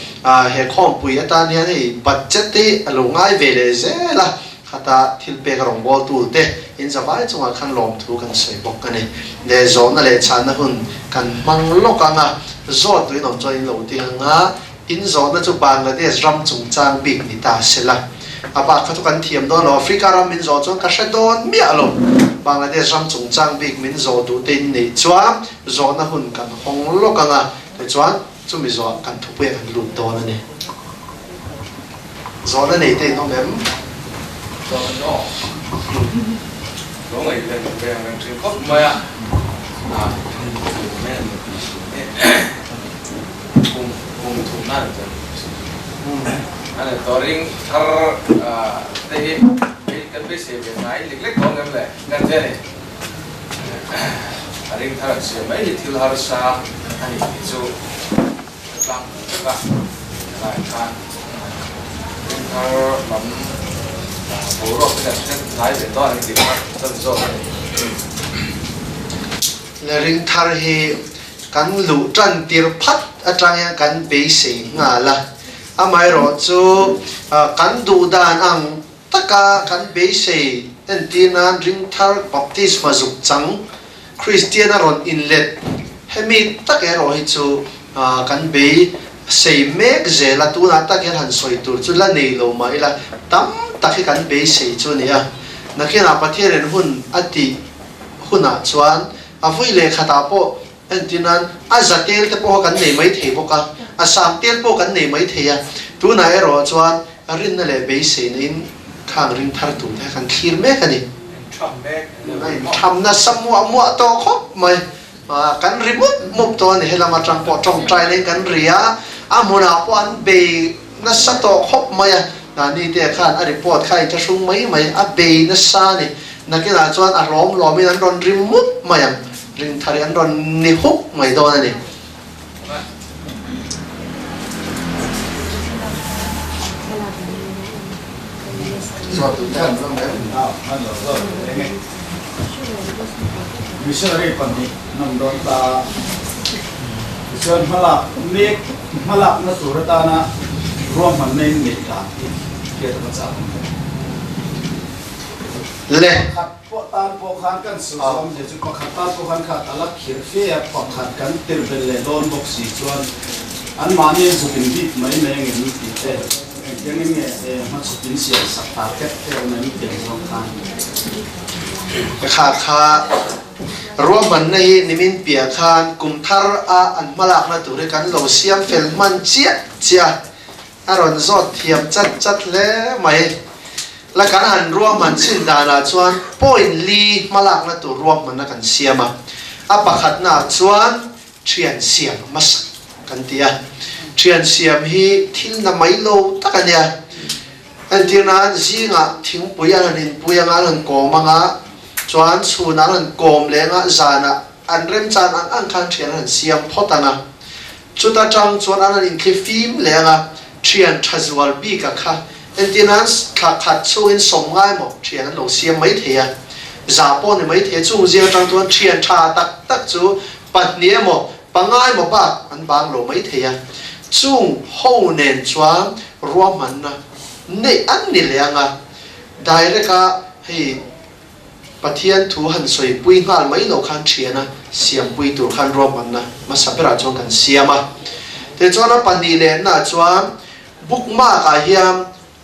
he khawmpui atan hian hei budget hi a lo ngai ve leh zel a, khata thil pek a rawngbawltu te in zavai chungah khan lawmthu kan sawi bawk a ni. Leh zawhna leh chhanna hun kan hmang lawk ang a, zawt duhin awm chuan in lo ding ang a, in zawhna chu Bangladesh ram chungchang bik ni ta se la. A bak kha chu kan thiam dawn lo, Africa ram min zawh chuan ka hre dawn miah lo. Bangladesh ram chungchang bik min zawh duh te in neih chuan zawhna hun kan hawng lawk ang a, tichuan Chumi zawh kan thupuia kan lut dawn a ni. Zawhna nei te in awm em? Zawhna chu aw. Lo ngaihven ve ang reng thin khawp mai a. Kum kum thum na ni chuan. A ni tawh ring thar te hi kan beisei ve ngai lek lek dawn em le? Kan che ni. A ring thar an siam mai hi thil harsa a ni tih chu ka tlang pui vek a, helaiah khan ring thar lam boruak te kan hriat hnai ve dawn a ni tih kha chan zawk a ni. Le ring thar hi kan luh tan tir phat atang hian kan beisei nghal a, amaherawhchu kan duh dan ang Taka kan beisei entir nan ringthar baptisma zuk chang Kristian a rawn inlet hemi tak erawh hi chu kan beisei mek zel a, tunah tak hian han sawi tur chu la nei lo mah ila tam tak hi kan beisei chu a ni a. Nakinah Pathianin hun a tih hunah chuan a vui leh khatah pawh entir nan a za tel te pawh kha kan nei mai thei bawk a, a sang tel pawh kan nei mai thei a, tunah erawh chuan Rinna leh beiseina in khang ring thar tur te kan thlir mek a ni. A intham nasa muah muah tawh khawp mai. Kan ri mup mup tawh a ni. Helam atang pawh tawngtaina in kan ri a, a hmunah pawh an bei nasa tawh khawp mai a. Nani te khan a report kha a inthlahrung mai mai, a bei nasa a ni. Nakinah chuan a hlawm hlawmin an rawn ri mup mai ang. Ring thar hi an rawn ni hup mai dawn a ni. Zawt duh te an awm em? An lo zawt duh eng e. Missionary pahnih an awm dawn ta a, tichuan hmalak mek hmalakna tur atana ruahmanna in neih dan hi hriat a va chak awm ve. Le. Pakhat pawh tan pawh khan kan sawi zawm zia chu pakhat tan pawh khan kha a la khir fe a, pakhat kan tirh belh leh dawn bawk si chuan anmahni an zuk in bik mai mai angem tih te. Engtiang in nge hmachhawp in siam sak target te awm em tiang zawng khan. Kha kha ruahmanna hi nimin piah khan kum thar a an hmalakna tur hi kan lo siam fel hman chiah chiah a, a rawn zawt thiam chat chat hle mai. La kan han ruahman chin danah chuan point li hmalakna tur ruahmanna kan siam a, a pakhatna ah chuan Thian siam hmasa kan ti a, thian siam hi thil na mai lo tak a nia. Entir nan zingah thingpui an han inpui anga an han kawm anga, chuan chhunah an han kawm leh anga zanah an remchan ang ang khan thian an han siam phawt anga, chuta tang chuan an han inthli fim leh anga thian tha zual bik a kha. Entir nan thla khat chhungin sawm ngai maw thian an lo siam mai thei a, za pawh ni mai thei a, chung zing atang chuan thian tha tak tak chu Pahnih emaw, panga emaw bak an bang lo mai thei a, chung ho nen chuan ruahmanna neih an ni leh ang a, direct a hei Pathian thu han sawipui nghal mai lo khan thiana siampui tur khan ruahmanna hmasa berah chuan kan siam a. Tichuan a pahnih lehna chuan bookmark ah hian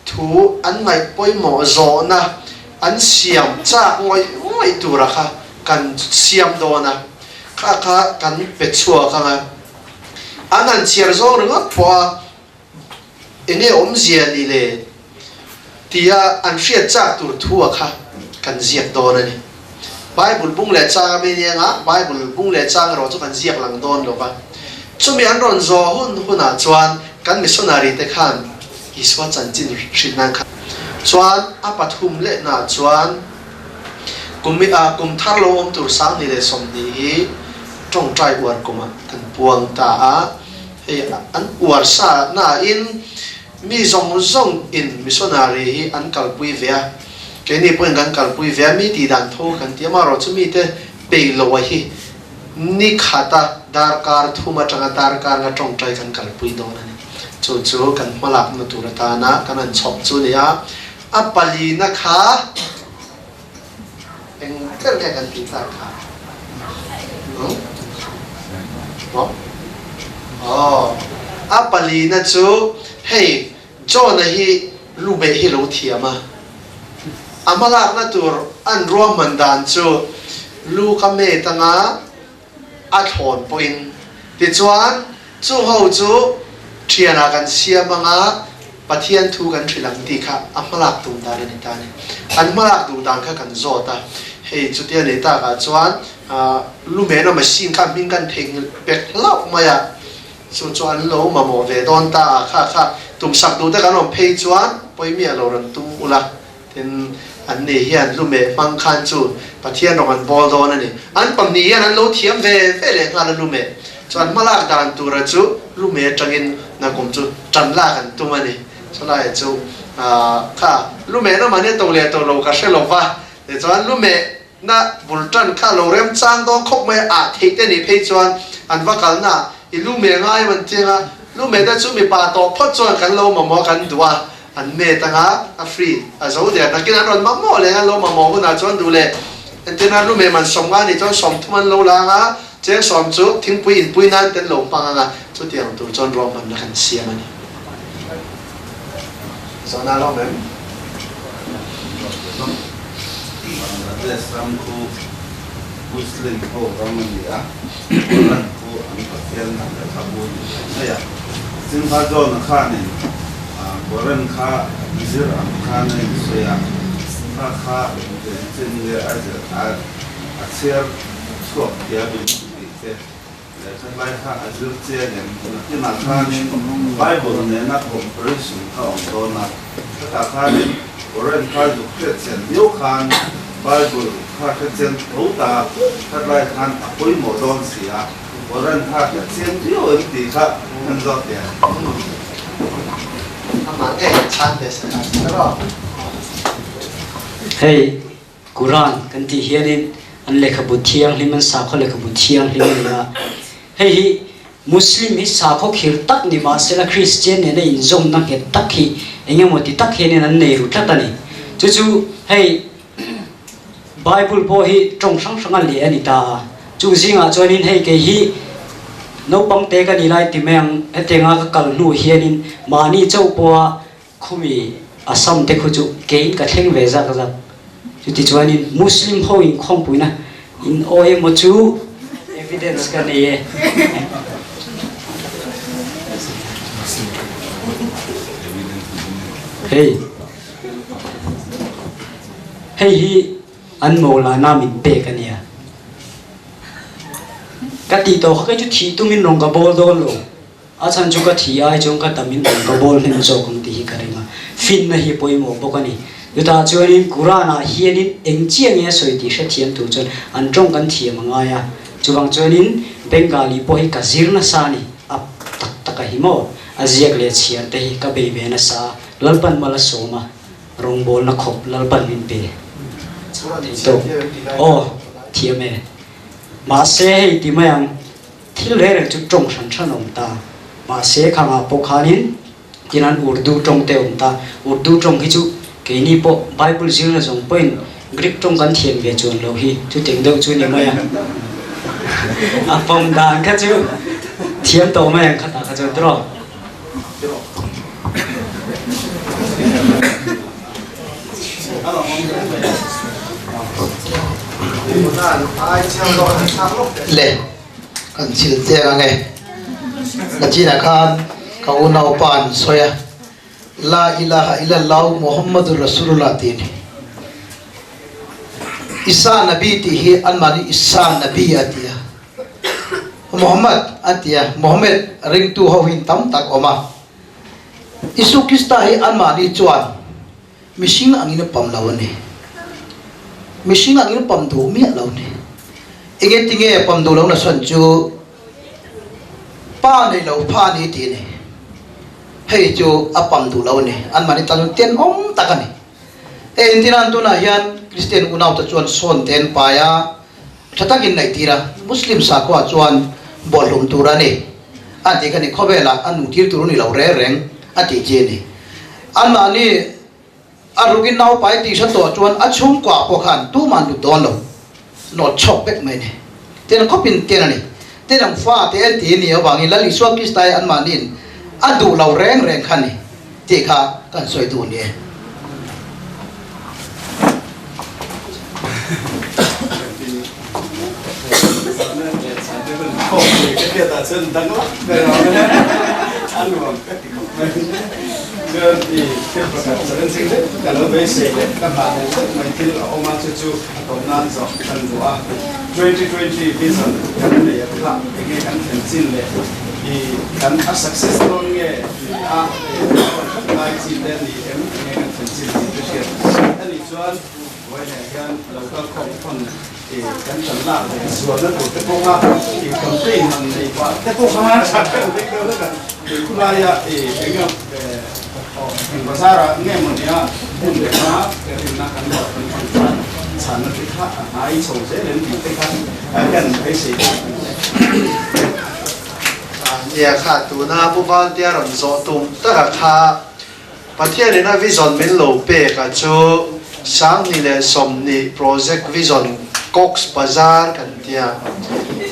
Thu an ngaih pawimawh zawhna an siam chak ngawih ngawih tura kha kan siam dawn a, kha kha kan pe chhuak ang a. An han chhiar zawng ringawt pawh a enge awmzia ni le tia an hriat chak tur thu a kha kan ziak dawn a ni. Bible bung leh chang a mi nia nga, Bible bung leh chang erawh chu kan ziak lang dawn lo va. Chumi an rawn zawh hun hunah chuan kan missionary te khan Isua chanchin hrilh nan khan chuan a pathum lehnaah chuan kum a kum thar lo awm tur 2020 hi tawngtai uar kumah kan puang ta a. Hei an uar sa nain Mi zawng zawng in missionary hi an kalpui ve a, keini pawhin kan kalpui ve a, mi tih dan tho kan ti a, amaherawhchu mite peih loh a hi ni khata darkar thum atanga darkar nga tawngtai kan kalpui dawn a ni. Chu chu kan hmalakna tur atana kan han chhawp chu a ni a, a palina kha eng ber nge kan tih tlak kha? Maw? Aw, a palina chu hei John-a hi lu beh hi lo thiam a, a hmalakna tur an ruahman dan chu lu ka met anga a thlawn pawhin tichuan chung ho chu thianah kan siam anga Pathian thu kan hrilh ang tih kha a hmalak tum dan a ni ta a ni. An hmalak duh dan kha kan zawt a, hei chutia nei takah chuan lumena machine kha hming kan theihnghilh pek hlauh mai a, chu chu an lo mamawh ve dawn ta a, kha kha tumsak duh te kan awm phei chuan pawimiah lo rawn tum ula. Tin, an ni hian lumeh hmang khan chu Pathian rawng an bawl dawn a ni. An pahnih hian an lo thiam ve ve leh nghal a lumeh chu an hmalak dan tura chu lumeh atangin nakum chu tan lak an tum a ni. Chulaiah chu kha lumeh na mahni a to leh to lo ka hre lo va, tichuan lumeh na bul tan kha lo remchang dawn khawp mai a, ah theih te nih phei chuan an va kalna i lumeh ngai em an ti ang a, lumeh te chu mipa tawh phawt chuan kan lo mamawh a kan duh a, An met anga a free a zo der nakin an rawn mamawh leh an lo mamawh hunah chuan duh leh entirna lu mem an sawm nga nih chuan 30 an lo la anga cheng 10 chu thingpui inpui nan te an lo hmang anga chutiang tur chuan ruahmanna kan siam a ni. Zawhna a lo awm em? Bangladesh ram khu Muslim ho ram a ni a, Quran khu an Pathian lehkhabu a ni thei mai a. Singha John-a khanin Quran kha zir ang khan a insawi a, kha kha engtin nge a zir a, a chhiar chhuak thiam in tih te leh thalai kha a zir chiang em? Nakinah khanin Bible nena comparison kha awm dawn a, khatah khanin Quran kha zuk hriatchian viau khan Bible kha hrechian tho ta, khatlai khan a pawimawh dawn si a. Warren kha ka chiang viau em tih kha kan zawt teh ang. Amah ngei an chhan ve sak ang che rawh. Hei Quran kan tih hianin an lehkhabu thianghlim, an sakhaw lehkhabu thianghlim a ni a. Hei hi Muslim hi sakhaw khir tak ni mahsela Kristian nena inzawmna nghet tak hi eng emaw ti tak hianin an nei ru tlat a ni. Chu chu hei Bible pawh hi tawng hrang hranga leh a ni ta a. Chung zingah chuanin hei kei hi naupang te ka ni lai ti mai ang, hetianga ka kal hnu hianin mahni chauh pawha Khumi Assam te khu chu keiin ka thleng ve zak zak. Chuti chuanin Muslim ho inkhawmpuina in awi emaw chu evidence ka nei e. Hei hei hi an Maulana min pek a nia. Ka tih tawh kha kei chu thih tumin rawn ka bawl dawn lo. A chhan chu ka thi ai chuan ka tam in rawn ka bawl hnem zawk ang tih hi ka ring a, finna hi pawimawh bawk a ni. Chutah chuanin Quran ah hianin eng chiah nge a sawi tih hrethiam tur chuan an tawng kan thiam a ngai a, chuvang chuanin Bengali pawh hi ka zir nasa a ni, a tak tak a hi maw? A ziak leh chhiar te hi ka bei ve nasa a, Lalpan mal a sawm a, rawngbawlna khawp Lalpan min pe thei tawk. Aw, thiam e. Mahse hei ti mai ang. Thil reng reng chu tawng hran hran a awm ta. Mahse khangah pawh khanin tinan Urdu tawng te a awm ta. Urdu tawng hi chu keini pawh Bible zirna zawng pawhin Greek tawng kan thiam ve chuan loh hi chutiang deuh chu ni mai a. A pawm dan kha chu thiam tawh mai ang khatah kha chuan tiraw. Le kan chil chiang ange Nachinah khan ka unaupa an sawi a La ilaha illallah Muhammadur Rasulullah tih a ni. Isa Nabi tih hi anmahni Isa Nabi a ti a. Muhammad a ti a, Muhammad ringtu ho hin tam tak awm a. Isu Krista hi anmahni chuan mihring angin a pam lo a ni. Mihring angin a pam duh miah lo a ni. Enge tinge a pam duh lohna chhan chu pa nei lo pha a ni tih a ni. Hei chu a pam duh lo a ni. Anmahni tan chuan tenawm tak a ni. Engtin an tunah hian Kristian unaute chuan sawn te an pai a. Tha takin ngaihtir a, Muslim sakhua chuan bawlhlum tur a ni a tih kha ni, khawvelah a nungtir tur a ni lo reng reng a tih chi a ni. Anmahni a rukin naupai tih hre tawh chuan a chhungkua pawh khan tumah an lut dawn lo, nawt chhawk vek mai a ni. Tiang khawpin tian a ni. Tiang ang fa te an ti a nih avangin Lal Isua Krista hi anmahniin a duh lo reng reng kha a ni tih kha kan sawi duh a ni e. Chuan vawiinah hian local khawm khawn ih kan tan lak leh zualna tur te pawha ih campaign han nei pah te pawh kha tha deuh vek deuh vek a ih khulaia ih eng emaw eng bazar ah nge maw nia hmun leh hma rinna kan ruat kan hman chuan chhanna te kha a hnai chho zel em tih te kha hian beisei tak a ni e. Nia kha tuna Pu Valtea rawn zawh tum taka kha Pathianin a vision min lo pek a chu 2020 project vision Cox Bazar kan tia.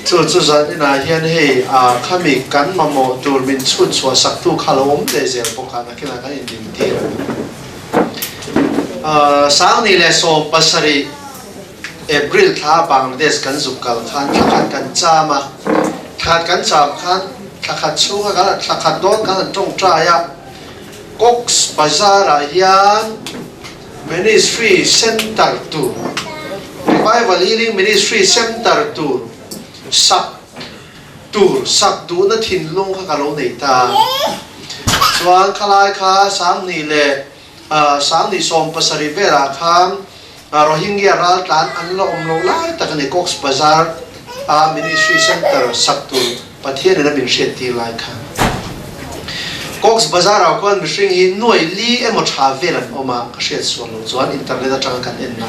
Chu chu zan inah hian hei a khami kan mamawh tur min chhut chhuah sak tu kha lo awm leh zel bawk a nakinah kan indin tir a ni. 2017 April thla Bangladesh kan zuk kal khan thla khat kan cham a, thla khat kan cham khan thla khat chhunga kan thla khat dawn kan han tawngtai a, Cox Bazar-ah hian Ministry Centre tur, Revival Healing Ministry Centre tur sak tur, sak duhna thinlung kha ka lo nei ta. Chuan khalai kha 2000 leh 2017 velah khan Rohingya raltlan an la awm lo lai tak a ni, Cox Bazar a Ministry Centre sak tur Pathianin a min hriattir lai kha. Cox Bazar ah khuan mihring hi nuai li emaw tha vel an awm a, ka hriat sual lo chuan internet atanga kan en na.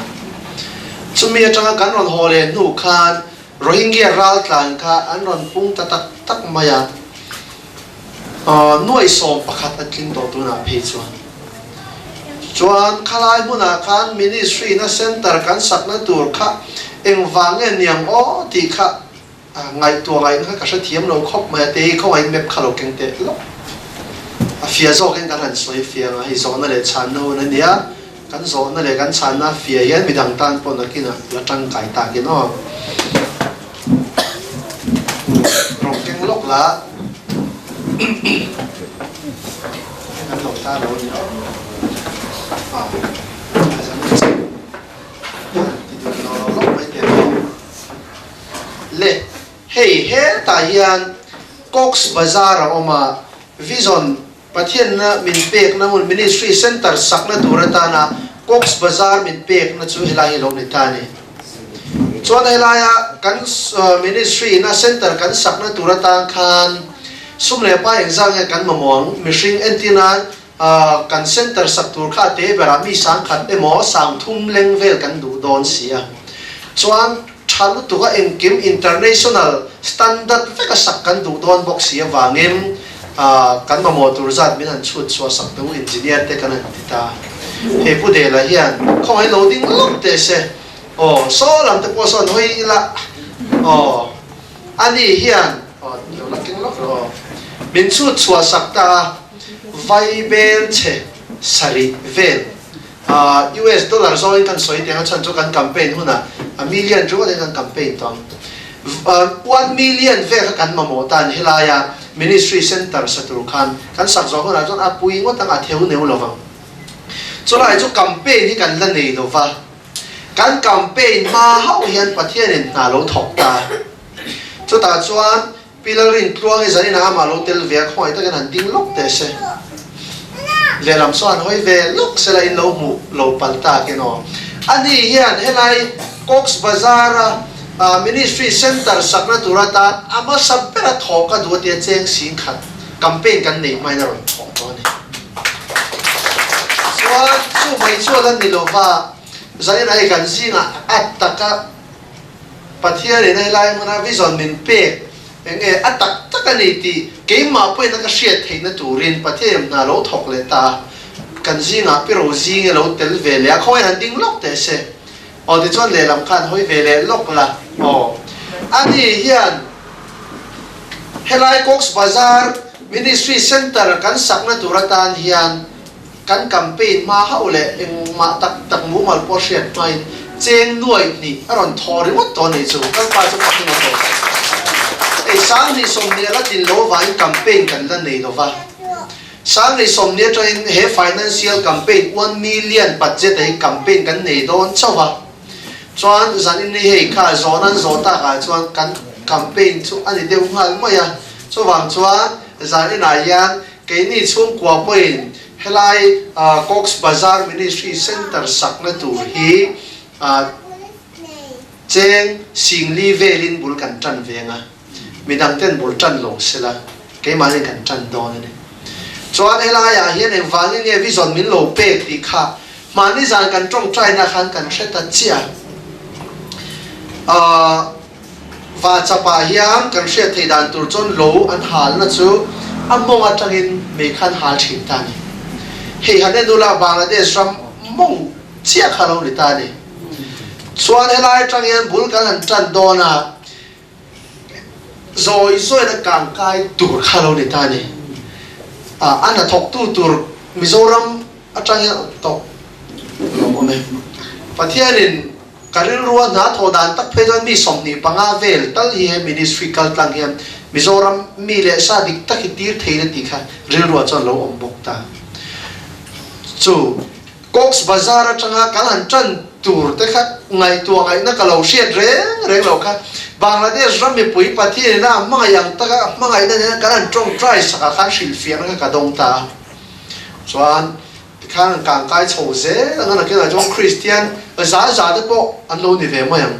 Chumi atanga kan rawn haw leh hnu khan Rohingya raltlan kha an rawn pung ta tak tak mai a, nuai 11 an tling tawh tunah phei chuan. Chuan khalai hmunah khan ministry na center kan sakna tur kha engvang nge niang aw tih kha ngaihtuah ngaihna kha ka hrethiam lo khawp mai a, te hi khawngaihin map kha lo keng teh lawk. A fia zawkin kan han sawi fiang a, hei zawhna leh chhanna hun a nia. Kan zawhna leh kan chhanna fia hian midang tan pawh nakinah la tangkai takin aw. Rawng keng lawk la kan lo ta lo ni aw. Ah, a zam che. Ti dun lo lo lawk mai teh aw. Le, hei hetah hian Cox Bazar a awm a, Vision Pathianna min pekna hmun Ministry Centre sakna tur atana Cox Bazar min pekna chu helai hi lo ni ta a ni. Chuan helaia kan Ministry ina Centre kan sakna tur atan khan sum leh pa engzah nge kan mamawh ang? Mihring entirnan kan Centre sak tur kha a te berah mi 1000 emaw 3000 leng vel kan duh dawn si a. Chuan tha lutuk a engkim international standard veka sak kan duh dawn bawk si avangin kan mamawh tur zat min han chhut chhuah sak teh u engineer te kan han ti ta. Hei Pu Dela hian khawngaih lo ding lawk teh se aw saw lam te pawh sawn hawi ila aw ani hian aw lo la keng lawk rawh aw min chhut chhuah sak ta a vaibel chhe sarih vel US dollar zawngin kan sawi teh ang a chhan chu kan campaign hunah a million ringawt in kan campaign tawh ang. 1 million vel kha kan mamawh tan helaia ministry center sa tur khan kan sak zawh hunah chuan a pui ngawt ang a theu neu lovang. Chulai chu campaign hi kan la nei lova, kan campaign hma hauh hian Pathianin hna lo thawk ta. Chutah chuan Pi Lalrintluangi zaninah amah lo tel ve a, khawngaih takin han ding lawk teh se. Lehlam saw han hawi ve lawk se la in lo hmuh lo palh tak in aw. Ani hian helai Cox Bazar a Ministry Centre sakna tur atan a hmasa bera thawh ka duh a tia cheng 10,000 campaign kan neih hmain a rawn thawh tawh a ni. Chuan chu mai chu a la ni lova, zaninah hei kan zingah a taka Pathianin a helai hmuna vision min pek eng nge a tak tak a ni tih keimah pawhin a ka hriat theihna turin Pathianin hna lo thawk leh ta a, kan zingah pi ro zing e lo tel ve leh a, khawngaih han ding lawk teh se. Aw tichuan lehlam khan hawi ve leh lawk la. Aw ani hian helai Cox Bazar Ministry Centre kan sakna tur atan hian Kan campaign hma hauh leh engmah tak tak mumal pawh hriat hmain cheng 2,000 a rawn thaw ringawt tawh a nih chu. Kan pa chu pakin a tawh. Hei 20,020 a la tlin lo avangin campaign kan la nei lova. 2020 atangin he financial campaign 1 million budget ah hi campaign kan nei dawn chauh a. Chuan zan in ni hei kha zawn an zawh tak ah chuan kan campaign chu a ni deuh nghal mai a. Chuvang chuan zan inah hian Keini chhungkua pawhin helai Cox Bazar Ministry Centre sakna tur hi cheng 40,000 velin bul kan tan veng a, midang ten bul tan lo sela keimahni kan tan dawn a ni. Chuan helaiah hian engvangin nge vision min lo pek tih kha hmahni zan kan tawngtaina khan kan hre ta chiah a. Vachapah hian kan hriat theih dan tur chuan lo an halna chu a mawng atangin mei kha an hal thin ta a ni. Hei han en ula Bangladesh ram mawng chiah kha lo ni ta a ni. Chuan helai atang hian bul kan han tan dawn a, zawi zawina kangkai tur kha lo ni ta a ni. A hnathawktu tur Mizoram atang hian tawk lo awm e. Pathianin Ka rilrua hna thawh dan tak phei chuan mi 25 vel tal hi he ministry kal tlang hian Mizoram mi leh sa dik tak hi tir thei la tih kha rilruah chuan lo awm bawk ta. Chu Cox Bazar atanga kan han tan tur te kha ngaihtuah ngaihna ka lo hriat reng reng lo kha Bangladesh ram mipui Pathian ina a hmangaih ang taka a hmangaihna nen kan han tawngtai sakah khan hrilhfiahna kha ka dawng ta a. Chuan Tikhan an kang kai chho zel ang a, nakinah chuan Kristian za za te pawh an lo ni ve mai ang.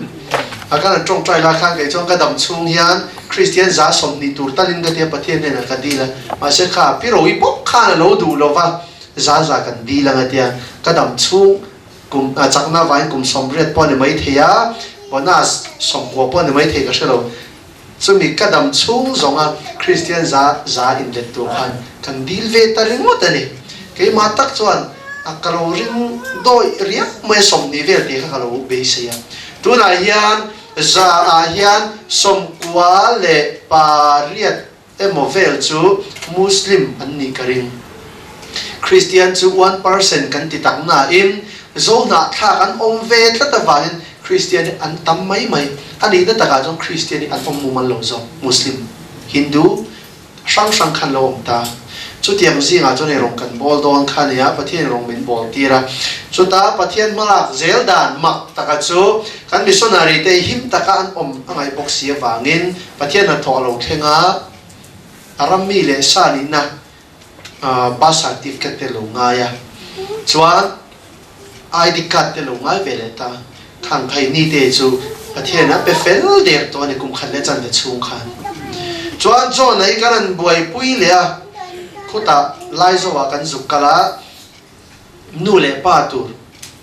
A kan an tawngtai lai khan kei chuan ka dam chhung hian Kristian 20% tur talin ka tia Pathian hnenah ka dil a, mahse kha Pi Rohi bawk khan a lo duh lo va, 100% kan dil ang a tia, ka dam chhung kum chakna avangin kum 80 pawh a ni maithei a, bonus 90 pawh a ni maithei ka hre lo. Chumi ka dam chhung zawnga Kristian 100% inlet tur khan kan dil ve ta ringawt a ni. Keimah tak chuan a ka lo ring dawih riak mai a 20 vel tih kha ka lo beisei a. Tunah hian 100 ah hian 98 emaw vel chu Muslim an nih ka ring. Kristian chu 1% kan ti tak nain Zohnahthlak an awm ve tlat avangin Kristian hi an tam mai mai. A nihna takah chuan Kristian hi an awm mumal lo zawk. Muslim, Hindu hrang hrang khan lo awm ta. Chutiang zingah chuan eirawng kan bawl dawn kha nia, Pathian eirawng min bawl tir a. Chuta Pathian hmalak zel dan mak taka chu kan missionary te him taka an awm a ngaih bawk si avangin Pathian hnathawh a lo thleng a, a ram mi leh sa nihna birth certificate te lo ngai a, chuan ID card te lo ngai ve leh ta. Khang phei ni te chu Pathian a pe fel der tawh a ni kum khat leh chan ve chhung khan. Chuan John a hi kan han buaipui leh a, khutah Laizoah kan zuk kal a, nu leh pa tur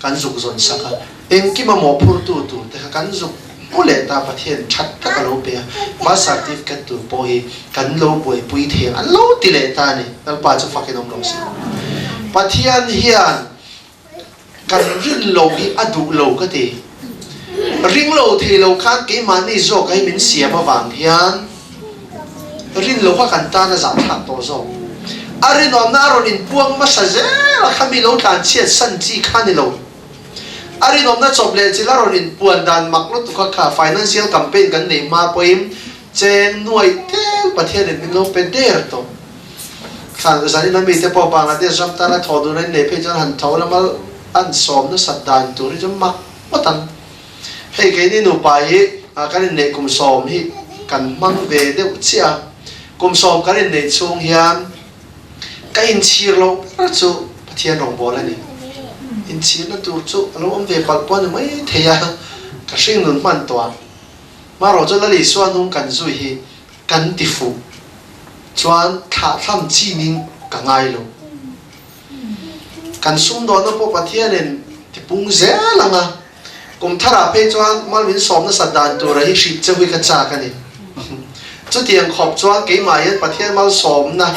kan zuk zawn sak a, engkim a mawhphurtu tur te kha kan zuk hmu leh ta, Pathian that tak a lo pe a, birth certificate tur pawh hi kan lo buaipui thei ang an lo ti leh ta a ni, Lalpa chu fakin awm lo se. Pathian hian kan rin lo hi a duh lo ka ti. Ring lo thei lo khan keimahni zawk hi min siam avang hian rin lo kha kan tan a zahthlak tawh zawk. A rinawmna a rawn inpuang hmasa zel a kha mi lo tlanchhiat san chi kha ni lo. A rinawmna chawp leh chil a rawn inpuan dan mak lutuk kha kha financial campaign kan nei hma pawhin cheng nuaih tel Pathianin min lo pe der tawh. Thlan zanin a mite pawh Bangladesh ram tana thawh dun a innei phei chuan han tho lama an sawm nasat dan tur hi chu mak ngawt ang. Hei keini nupa hi kan inneih kum 10 hi kan hmang ve deuh chiah a, kum 10 kan inneih chhung hian ka inchhir loh ber chu Pathian rawngbâwl a ni. Inchhirna tur chu a lo awm ve palh pawh a ni mai thei a, ka hringnun hman tawh a. Marawh chu Lal Isua hnung kan zui hi kan ti fuh chuan thlahthlam chi ning ka ngai lo. Kan sumdawnna pawh Pathianin ti pung zel ang a, kum tharah phei chuan mal min sawm nasat dan tura hi hrih cheu hi ka chak a ni. Chutiang khawp chuan keimah hian Pathian malsawmna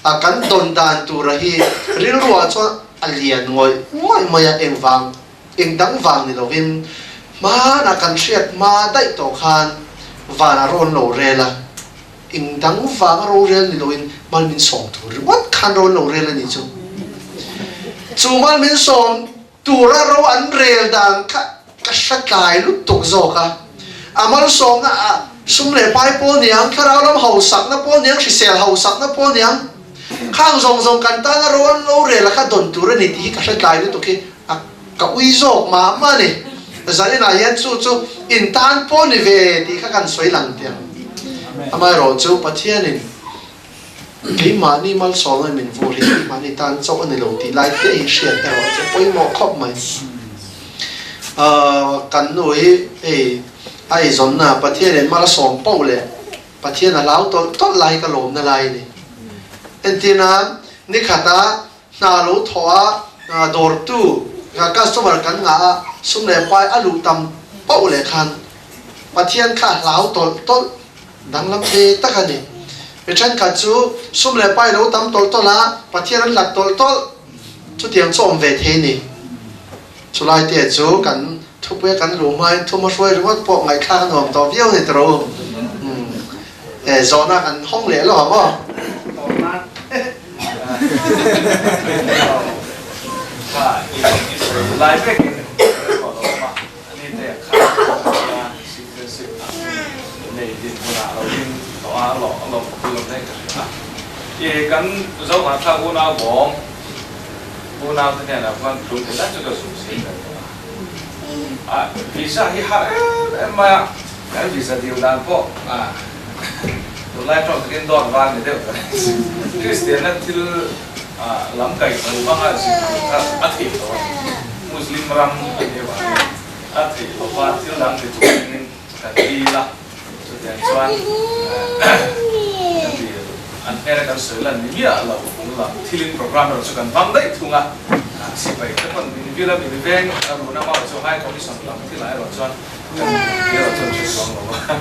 a kan dawn dan tura hi rilruah chuan a lian ngawih ngawih mai a, engvang Eng dang vang ni lovin hmanah kan hriat hma daih tawh khan van a rawn lo rel a, eng dang vanga rorel ni loin mal min sawm tur ringawt khan rawn lo rel a nih chu. Chu mal min sawm tura ro an rel dan kha ka hre tlai lutuk zawk a, a malsawmna ah sum leh pai pawl niang, thlarau lam hausakna pawl niang, hrisel hausakna pawl niang, khang zawng zawng kan tana ro an lo rel a kha dawn tur a ni tih hi ka hre tlai lutuk hi. A ka ui zawk mah mah a ni. Zaninah hian chu chu in tan pawh ni ve tih kha kan sawi lang teh ang. Amaherawh chu Pathianin keimahni malsawmna min vur hi keimahni tan chauh a ni lo tih lai te hi hriat erawh chu pawimawh khawp mai. Kan nu hi hei a eizawnna Pathianin mal a sawm poh leh Pathian a hlau tawlh tawlh lai hi ka lawmna lai a ni. Entirnan nikhata Hna lo thawh a, dawrtu, customer kan ngah a, sum leh pai a luh tam pauh leh khan Pathian kha a hlau tawlh tawlh danglam ve tak a ni. Mi thenkhat chu sum leh pai lo tam tawlh tawlh a, Pathian an hlat tawlh tawlh chutiang chu awm ve thei a ni. Chulai te chu kan thupuia kan luh hmain thuma hruai ringawt pawh ngaihthlak a nuam tawh viau a ni tawh u. Zawhna kan hawng leh lo ang aw. Kan visa dil dan pawh tunlai tawng takin dawt var ni deuh ta Kristianna thil lam kaih lo hmanga zir tur kha a theih lo a, Muslim ram a nih avangin a theih lo va, thil dang ti turin kan dil a. Chutiang chuan kan dil an hnena kan sawi lan ni miah lo lam thilin programme erawh chu kan hmang daih thung a, sipai te pawn min vil a, min veng a run a, mau chu High Commission lam thilah erawh chuan kan hmuh erawh chuan hre chuang lo a.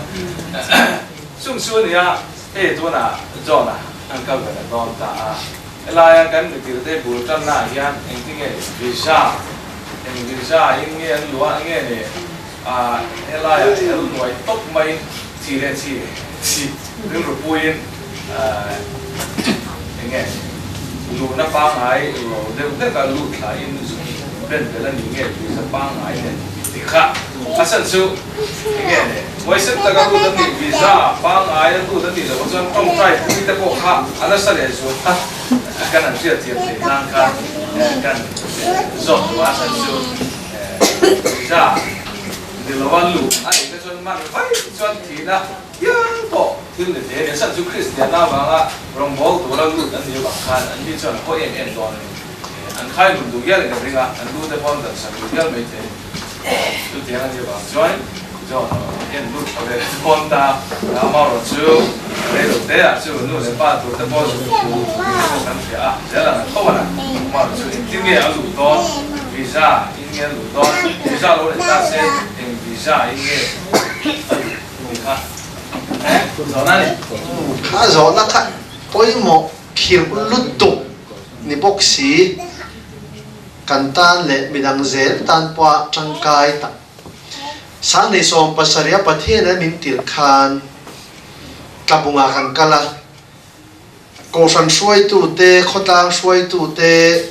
Chung chu a nia, hei tunah John-a an kal ve leh dawn ta a, helaia kan mitirte bul tannaah hian engtinge visa, eng visa in nge an luah nge ni? A helaiah hel nuai tawp mai chi leh chi chi rilru puiin eng nge luhna pangngai lo deuh deuh a lut thlain zuk ben bel a ni nge visa pangngai nen ti kha a chhan chu eng nge le huaisen taka lut an nih visa pangngai a lut an nih loh chuan tawngtai pui te pawh kha a nasa leh zual a kan han hriat thiam theih nan khan kan zawt duh a chhan chu. Visa ni lo a luh a nih te chuan man vai chuan thihna hial pawh thil ni thei a ni. A chhan chu Kristianna avanga rawngbâwl tura lut an nih avang khan an mi chuan a haw em em dawn a ni. An khai hlum duh hialin ka ring a, an lu te pawh an dan sak duh hial mai thei a ni. Chutiang a nih avang chuan John hian lut tha ve dawn ta a, amaherawh chu reilo te ah chu nu leh pa tur te pawh zuk thu tih te pawh kan hria a, zel ang a tho a na, amaherawh chu engtin nge a luh dawn, visa in nge a luh dawn, visa lo nei ta se eng visa in nge a luh tih kha zawhna a ni. Kha zawhna kha pawimawh khirh lutuk ni bawk si, kan tan leh midang zel tan pawha tangkai tak. Sanghnih 70 a Pathian a min tirh khan tlabungah kan kal a, Kohhran hruaitute, khawtlang hruaitute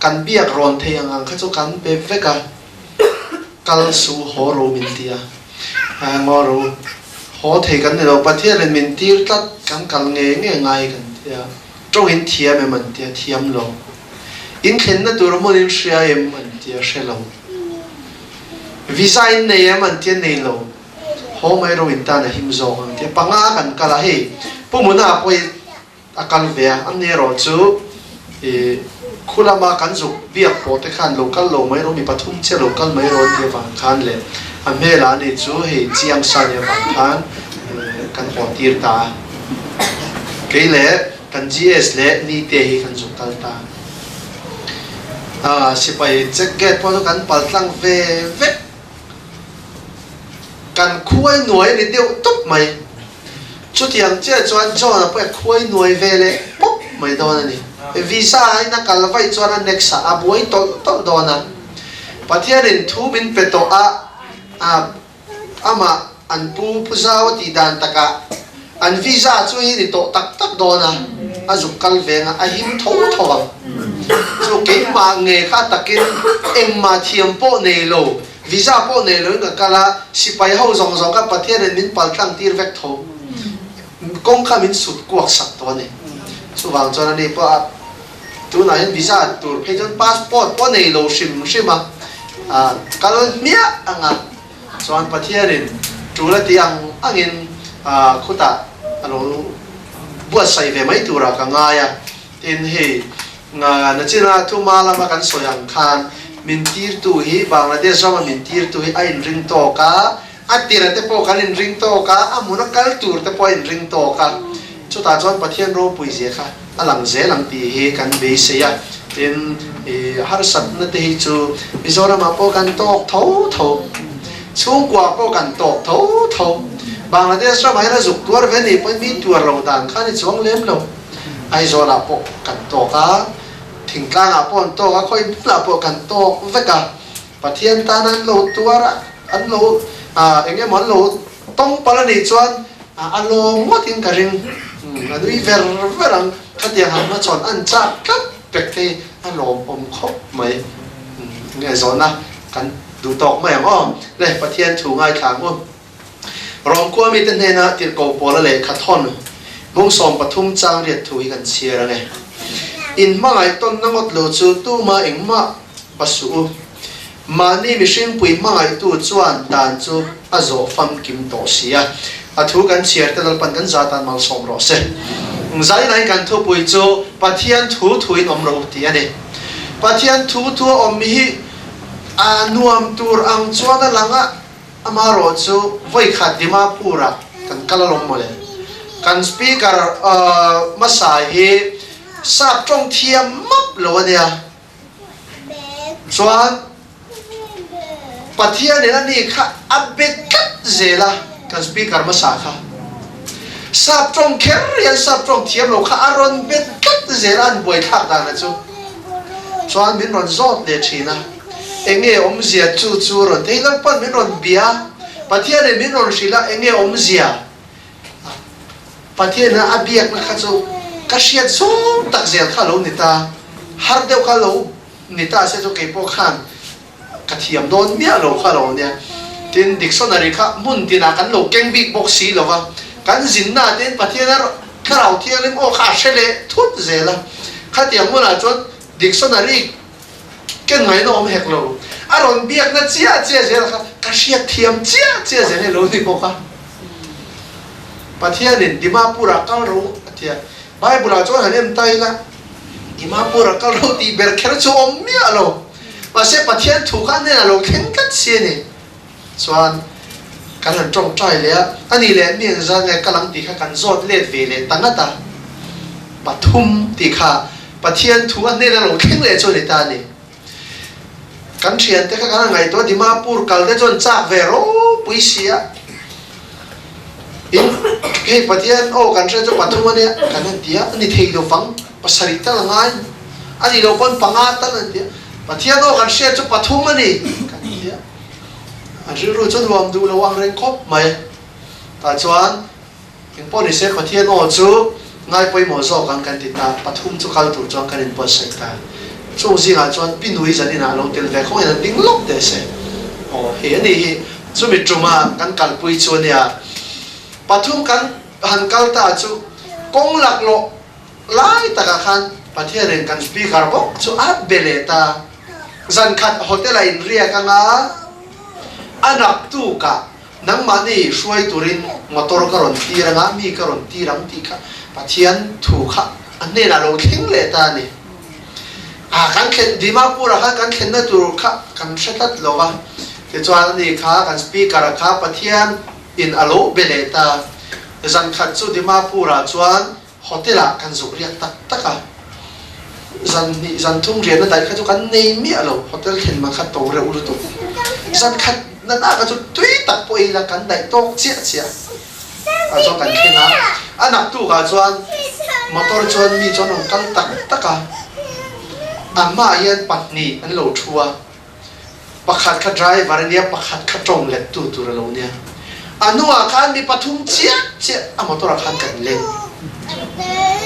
kan biak rawn thei ang ang kha chu kan pe vek a, kal su haw ro min ti a, ngaw ro haw thei kan ni lo, Pathianin min tir tlat kan kal ngei ngei ngai kan ti a, tawngin thiam em an ti a, thiam lo. Inthlenna tur hmun in hria em an ti a, hre lo. Visa in nei em an ti a, nei lo. Haw mai ro in tan a him zawk an ti a, panga kan kal a, hei Pu Muna pawh hi a kal ve a, amni erawh chu i khu lama kan zuk biak pawh te khan lo kal lo mai ro, mi pathum chiah lo kal mai ro an ti avang khan leh a hmelah ani chu hei chiang sa nia avang khan kan haw tir ta a. Kei leh Kan GS leh Nite hi kan zuk kal ta. Aa sipai check gate pawh chu kan pal tlang ve vek. Kan khuai nuai a ni deuh tawp mai. Chutiang chiah chuan John-a pawh a khuai nuai ve leh pawp mai dawn a ni. Visa a in a kal vaih chuan a next ah a buai tawlh tawlh dawn a. Pathianin thu min pe tawh a, aa Amah an pu Pu Zau a tih dan takah an visa chu hi ni tawh tak tak dawn a, a zuk kal veng a, a him tho tho ang. Chu keimah nge kha takin engmah thiam pawh nei lo, visa pawh nei loin ka kal a, sipai ho zawng zawng kha Pathianin min paltlang tir vek tho. Kawng kha min sut kuak sak tawh a ni. Chuvang chuan ani pawh a tunah hian visa tur phei chuan passport pawh nei lo hrim hrim a, kal hmiah ang a. Chuan Pathianin tul a tih ang angin khutah a lo buatsaih ve mai turah ka ngai a. Tin, hei nachina thuma lama kan sawi ang khan min tirtu hi Bangladesh rama min tirtu hi a inring tawk a, a tira te pawh kan inring tawk a, a hmuna kal tur te pawh a inring tawk a. Chutah chuan Pathian ropui zia kha a lang zel ang tih hi kan beisei a, tin i harsatna te hi chu Mizoramah pawh kan tawk tho tho, chhungkua pawh kan tawk tho tho, Bangladesh ramah hian a zuk tuar ve nih pawhin mi tuar lo dan kha a ni chuang lem lo, Aizawlah pawh kan tawk a, thingtlangah pawh an tawk a, khawi hmunah pawh kan tawk vek a, Pathian tan an lo tuar a, an lo eng emaw an lo tawng palh a nih chuan A lawm ngawtin ka ring. A nui ver ver ang. Khatiang han hmachhawn an chak tlat pek te hi a lawmawm khawp mai. Nge zawhna kan duh tawk mai ang aw. Le Pathian thu ngaithla ang u. Rawngkua mite hnena tirhko pawla lehkha thawn bung 13 chang riat thu hi kan chhiar ang e. In hmangaih tawnna ngawt lo chu tuma engmah va suh u. Mahni mihringpui hmangaihtu chuan dan chu a zawh famkim tawh si a, a thu kan chhiar te Lalpan kan za tan malsawm rawh se. Zainain kan thupui chu Pathian thu thuin awm rawh u tih a ni. Pathian thu thu a awm hi a nuam tur ang chuan a lang a, amaherawh chu vawikhat Dimapur-ah. Kan kal alawm mawle. Kan speaker hmasa hi sap tawng thiam map lo a nia. Chuan Pathianin a ni kha a be tlat zel a, kan speaker hmasa kha. Sap tawng kher hian sap tawng thiam lo kha a rawn be tlat zel a, an buaithlak dan a chu. Chuan min rawn zawt leh thin a, enge awmzia chu chu rawn thei lo pawn min rawn bia a, Pathianin min rawn hrilh a, enge awmzia? Pathianin a biakna kha chu ka hriat zawng tak zel kha a lo ni ta, har deuh kha lo ni ta se chu keipawh khan ka thiam dawn miah lo kha lo nia. Tin, dictionary kha hmun tinah kan lo keng bik bawk si lo va, kan zinna te in Pathian a Thlarau Thianghlim aw kha a hre leh thut zel a, khatiang hmunah chuan dictionary ken ngaihna awm hek lo, a rawn biakna chiah chiah zel kha ka hriat thiam chiah chiah zel hi lo ni bawk a. Pathianin Dimapur-ah kal ro a ti a, Bible-ah chuan han en ta ila, Dimapur-ah kal ro tih ber kher chu awm miah lo. Mahse Pathian thu kha a hnenah lo thleng tlat si a ni. Chuan kan han tawngtai leh a, a nih leh mi engzat nge kal ang tih kha kan zawt let ve leh ta ngat a. Pathum tih kha Pathian thu a hnenah lo thleng leh chu a ni ta a ni. Kan thiante kha kan han ngaihtuah a, Dimapur kal te chuan chak ve ropui si a, in hei Pathian aw kan hria chu pathum a nia kan han ti a, a ni thei lo vang, pasarih tal a ngai a nih loh pawn panga tal an ti a, Pathian aw kan hria chu pathum a ni kan ti a, an rilru chu nuam duh lo ang reng khawp mai. Tah chuan Engpawh ni se Pathian aw chu ngai pawimawh zawk ang kan ti ta, pathum chu kal tur chuan kan inbuatsaih ta. Chung zingah chuan Pi Nui zaninah a lo tel ve khawngin an ding lawk teh se. Aw hei a nih hi, chumi tuma kan kalpui chu a nia. Pathum kan han kal ta chu kawng laklawh lai takah khan Pathianin kan speaker bawk chu a be leh ta. Zankhat hotel-ah inriak anga a naktukah Nangmahni hruai turin motor ka rawn tir anga mi ka rawn tir ang tih kha Pathian thu kha a hnenah lo thleng leh ta a ni. Ah, kan thlen Dimapur ah khan kan thlenna tur kha kan hre tlat lo va, tichuan ani kha kan speaker ah kha Pathian in a lo be leh ta. Zan khat chu Dimapur ah chuan Hotel ah kan zuk riak tak tak a, zan hnih zan thum riahna daih kha chu kan nei miah lo, hotel thlen man kha to reuh lutuk. Zan khat na na kha chu tui tak pawh ila kan daih tawk chiah chiah ah chuan kan thleng a, a naktuk ah chuan motor chuan mi chuan rawn kal tak tak a, a hmaah hian pahnih an lo thu a. Pakhat kha driver a nia, pakhat kha tawng let tu tur a lo nia. A hnungah khan mi pathum chiah chiah a motor ah khan kan leng.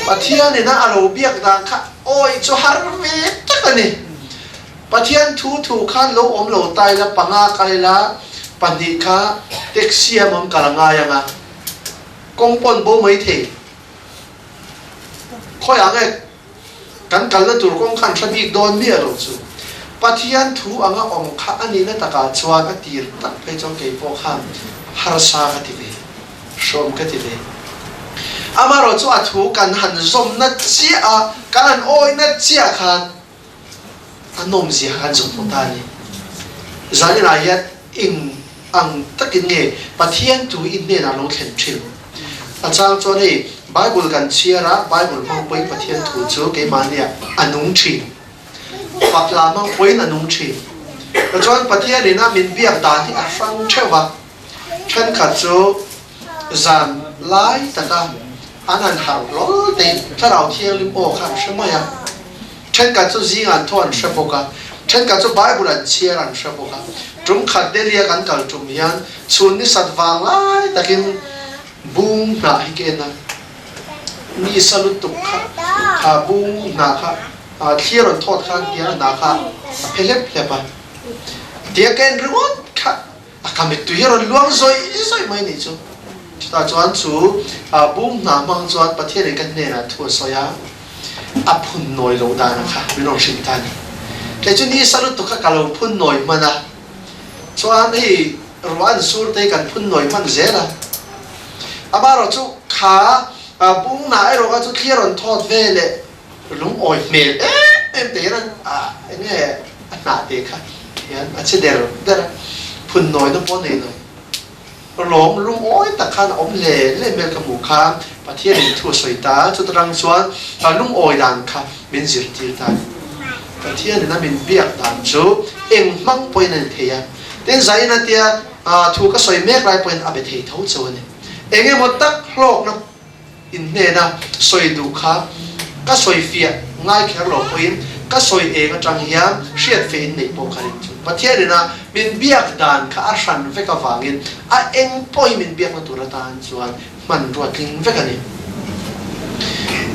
Pathian in a a lo biak dan kha awi chu har ve tak a ni. Pathian thu thu khan lo awm lo ta ila, panga kal ila, pahnih kha taxi a mawm kal a ngai ang a, kawng pawn bo mai thei. Khawiah nge Kan kalna tur kawng khan hre bik dawn miah lo chu. Pathian thu anga awm kha a nihna takah chuan a tir tak phei chuan kei pawh khan harsa ka ti ve, hrawm ka ti ve. Amaherawh chu a thu kan han zawmna chiah a, kan han awihna chiah khan a nawmzia kha kan zawm hmu ta a ni. Zaninah hian eng ang takin nge Pathian thu i hnenah lo thlen thin? A chang chuan hei Bible kan chhiar a, Bible hmang pawhin Pathian thu chu keimahniah a nung thin. Pakla hmang pawhin a nung thin. Tichuan Pathianin a min biak dan hi a hrang theuh va, thenkhat chu zan lai taka an han harh hlawl te Thlarau Thianghlim aw kha an hre mai a, thenkhat chu zingah an thaw an hre bawk a, thenkhat chu Bible an chhiar an hre bawk a. Tum khat Delhi-a kan kal tum hian chhun ni sat vang lai takin bung hnah hi ka en a, ni sa lutuk kha kha bung hnah kha thli a rawn thawt khan tiang a hnah kha a phe hlep hlep a, tia ka en ringawt kha. A ka mittui hi a rawn luang zawih zawih mai nih chu. Chutah chuan chu bum hna hmang chuan Pathianin ka hnenah thu a sawi a, a phun nawi lo dan a kha min rawn hrilh ta a ni. Kei chu ni sa lutuk kha ka lo phun nawi hman a, chuan hei ruah an sur te hi kan phun nawi hman zel a. Amaherawh chu kha bum hna erawh kha chu thli a rawn thawt ve leh Lungawi hmel em em te hian a eng nge a hnah te kha hian a che der der a, phun nawina pawh nei lo. Lawm lungawi tak khan a awm hle hle hmel ka hmuh kha Pathianin thu a sawi ta, chuta rang chuan a lungawi dan kha min zirtir ta a ni. Pathianin a min biak dan chu eng hmang pawhin a ni thei a, tin zain a tia thu ka sawi mek lai pawhin a be thei tho chauh a ni. Eng emaw tak hlawkna in hnena sawi duh kha ka sawi fiah ngai kher lo pawhin ka sawi eng atang hian hriat fe in neih pawh kha rin chu Pathianin a min biak dan kha a hran vek avangin a eng pawh hi min biakna tur atan chuan hmanrua tling vek a ni.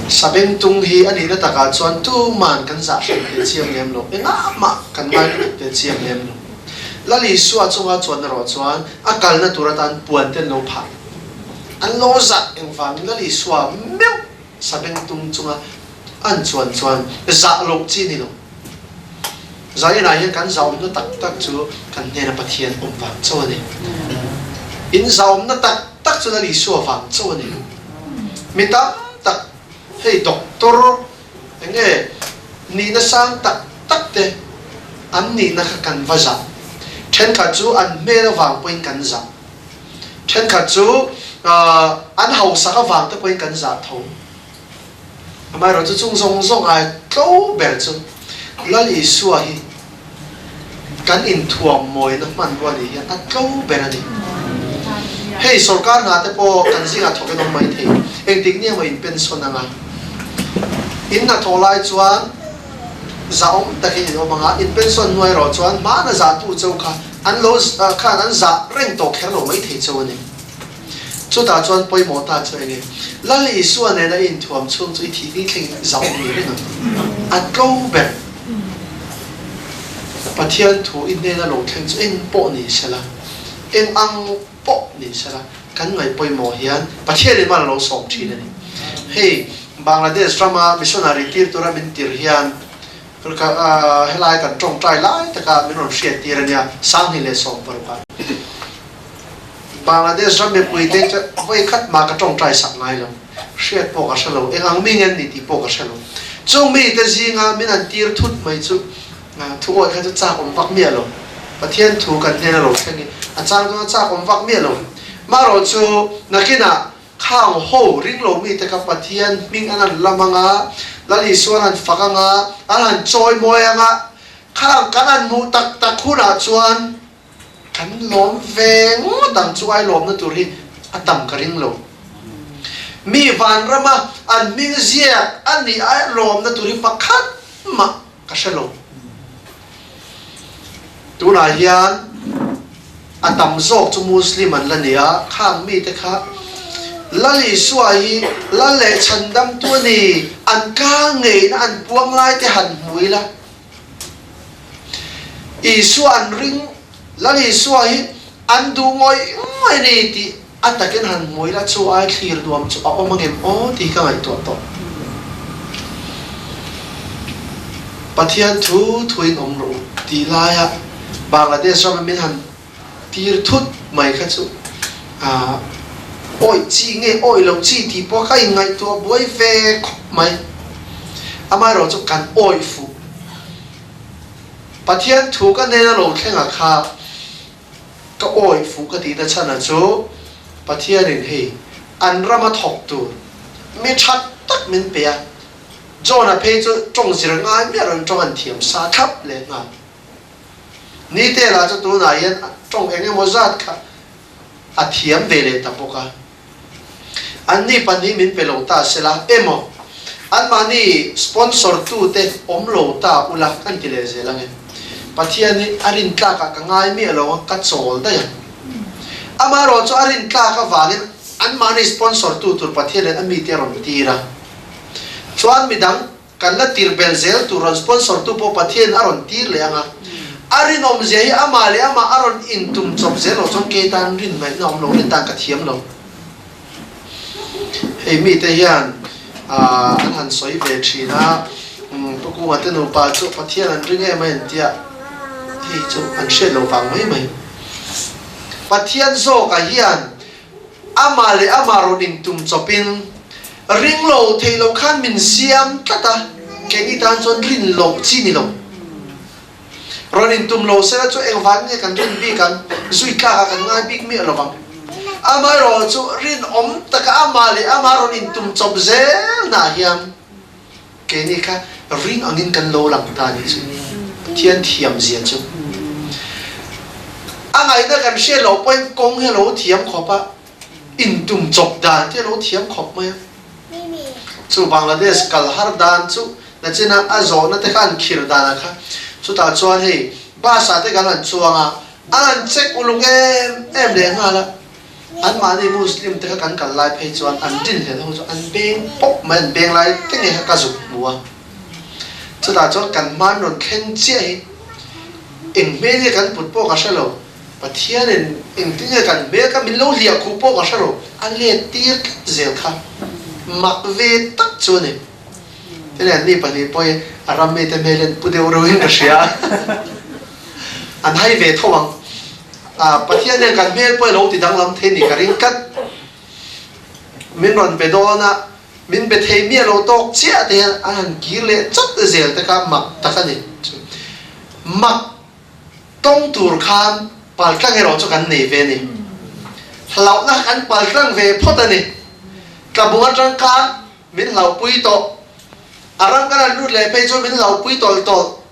Sabengtung hi a nihna takah chuan tuman kan zah hran teh chiam lem lo, engah mah kan ngai lutuk teh chiam lem lo. Lal Isua chunga chuan erawh chuan a kalna tur atan puan te an lo phah. An lo zah engvangin Lal Isua meuh sabengtung chunga an chuan chuan zah loh chi ni lo. Zainah hian kan zahawmna tak tak chu kan hnena Pathian awm vang chauh a ni. In zahawmna tak tak chu Lal Isua vang chauh a ni. Mi tam tak hei doctor enge nihna sang tak tak te an nihna kha kan va zah. Thenkhat chu an hmel avang pawhin kan zah. Thenkhat chu an hausak avang te pawhin kan zah tho. Amaherawhchu chung zawng zawng ai tlo ber chu Lal Isua hi kan inthuam mawina hmanrua nih hian a tlo ber a ni. Hei sorkar hna te pawh kan zingah thawk in awm mai thei, engtik ni emaw in pension anga in hnathawh lai chuan zahawm takin in awm anga, in pension hnuai erawh chuan hmana zahtu cheu kha an lo khan an zah reng tawh kher lo mai thei cheu a ni. Chutah chuan pawimawh ta chu enge? Lal Isua nena i inthuam chhung chu i thih ni thlengin zauh ni reng ang. A tlo ber. Pathian thu i hnena lo thleng chu eng pawh ni sela, eng ang pawh ni sela, kan ngaih pawimawh hian Pathianin mal a lo sawm thin a ni. Hei Bangladesh rama missionary tir tura min tir hian helai kan tawngtai lai taka min rawn hriat tir a nia, 2016 ah. Bangladesh ram mipuite chu vawi khat mah ka tawngtai sak ngai lo, hriat pawh ka hre lo, eng ang mi nge an ni tih pawh ka hre lo. Chung mite zinga min han tir thut mai chu thu awih kha chu chak awm vak miah lo. Pathian thu kan hnena lo thleng hi a chang chuan a chak awm vak miah lo. Marawh chu nakinah khang ho ring lo mite kha Pathian hming an han lam anga, Lal Isua an han fak anga, an han chawimawi anga, khang kan han hmuh tak tak hunah chuan Kan lawm ve ngawt ang chu ai lawmna tur hi a tam ka ring lo. Mi vanrama an hming ziak a nih ai lawmna tur hi pakhat mah ka hre lo. Tunah hian a tam zawk chu Muslim an la ni a, khang mite kha Lal Isua hi Lal leh Chhandamtu a ni, an ka ngeina an puang lai te han hmu ila. Isua an ring, Lal Isua hi an duh ngawih ngawih a ni tih a takin han hmu ila chu ai thlir nuam chu a awm angem aw tih ka ngaihtuah tawh. Pathian thu thuin awm rawh u tih laia Bangladesh rama min han tir thut mai kha chu awih chi nge awih loh chi tih pawh ka inngaihtuah buai ve khawp mai. Amaherawh chu kan awih fuh. Pathian thu ka nena lo thlenga kha ka awih fuh ka tihna chhana chu Pathianin hei an rama thawk tur mi tha tak min pe a, John-a phei chu tawng zir ngai miah loin tawng an thiam sa thlap leh nghal. Nite lah chu tunah hian tawng eng emaw zat kha a thiam ve leh ta bawk a. Anni pahnih min pe lo ta sela emaw, anmahni sponsor tute awm lo ta ula kan ti leh zel ange. Pathian hi a rintlakah ka ngai miah lo a, ka chawl daih ang. Amaherawh chu a rintlak avangin anmahni sponsor tu tur Pathianin a mite a rawn tir a. Chuan midang Kan la tir bel zel tur rawn sponsor tu pawh Pathian a rawn tir leh anga, a rinawm zia hi amah leh amah a rawn intum chawp zel lo chuan kei tan rin ngaihna awm lo, rin tan ka thiam lo. Hei mite hian an han sawi ve thin a, Pu Kunga te nupa chu Pathian an ring em a intia, hei chu an hriat lo vang mai mai. Pathian zawkah hian Amah leh amah rawn intum chawpin, Ring lo thei lo khan min siam tlat a, keini tan chuan rin loh chi ni lo. Rawn intum lo sela chu engvang nge kan rin bik ang, zui tlakah kan ngai bik miah lo vang. Amaherawhchu rinawm taka amah leh amah rawn intum chawp zelnaah hian keini kha ring angin kan lo lang ta a nih chu. Pathian thiamzia chu a ngaihna kan hriat loh pawhin kawng hi a lo thiam khawp a, intum chawp dan te a lo thiam khawp mai a. Chu Bangladesh kal har dan chu nachina a zawhna te kha an khir danah kha chutah chuan hei bus ah te kan han chuang a, An han check uluk em em leh nghal a, anmahni Muslim te kha kan kal lai phei chuan an rinhlelh ho chu an beng pawp mai, an beng lai te ngei kha ka zuk hmu a. Chutah chuan kan hma an rawn thleng chiah hi eng hmel nge kan put pawh ka hre lo, Pathianin engtin nge kan hmel kha min lo hliah khuh pawh ka hre lo, a let tir tlat zel kha mak ve tak chu a ni. Hei anni pahnih pawh hi a ram mite hmel hian pu deuh reuhin ka hria a. An hai ve tho ang. Ah, Pathian hian kan hmel pawh i lo ti danglam thei ni ka ring tlat. Min rawn be dawn a, min be thei miah lo tawk chiah te hian an han kir leh chat zel te kha mak tak a ni. Mak tawng tur khan paltlang erawh chu kan nei ve a ni. Hlauhna kan paltlang ve phawt a ni. Tlabung atang khan Min hlauhpui tawh. A ram kan han lut leh phei chu min hlauhpui tawlh tawlh.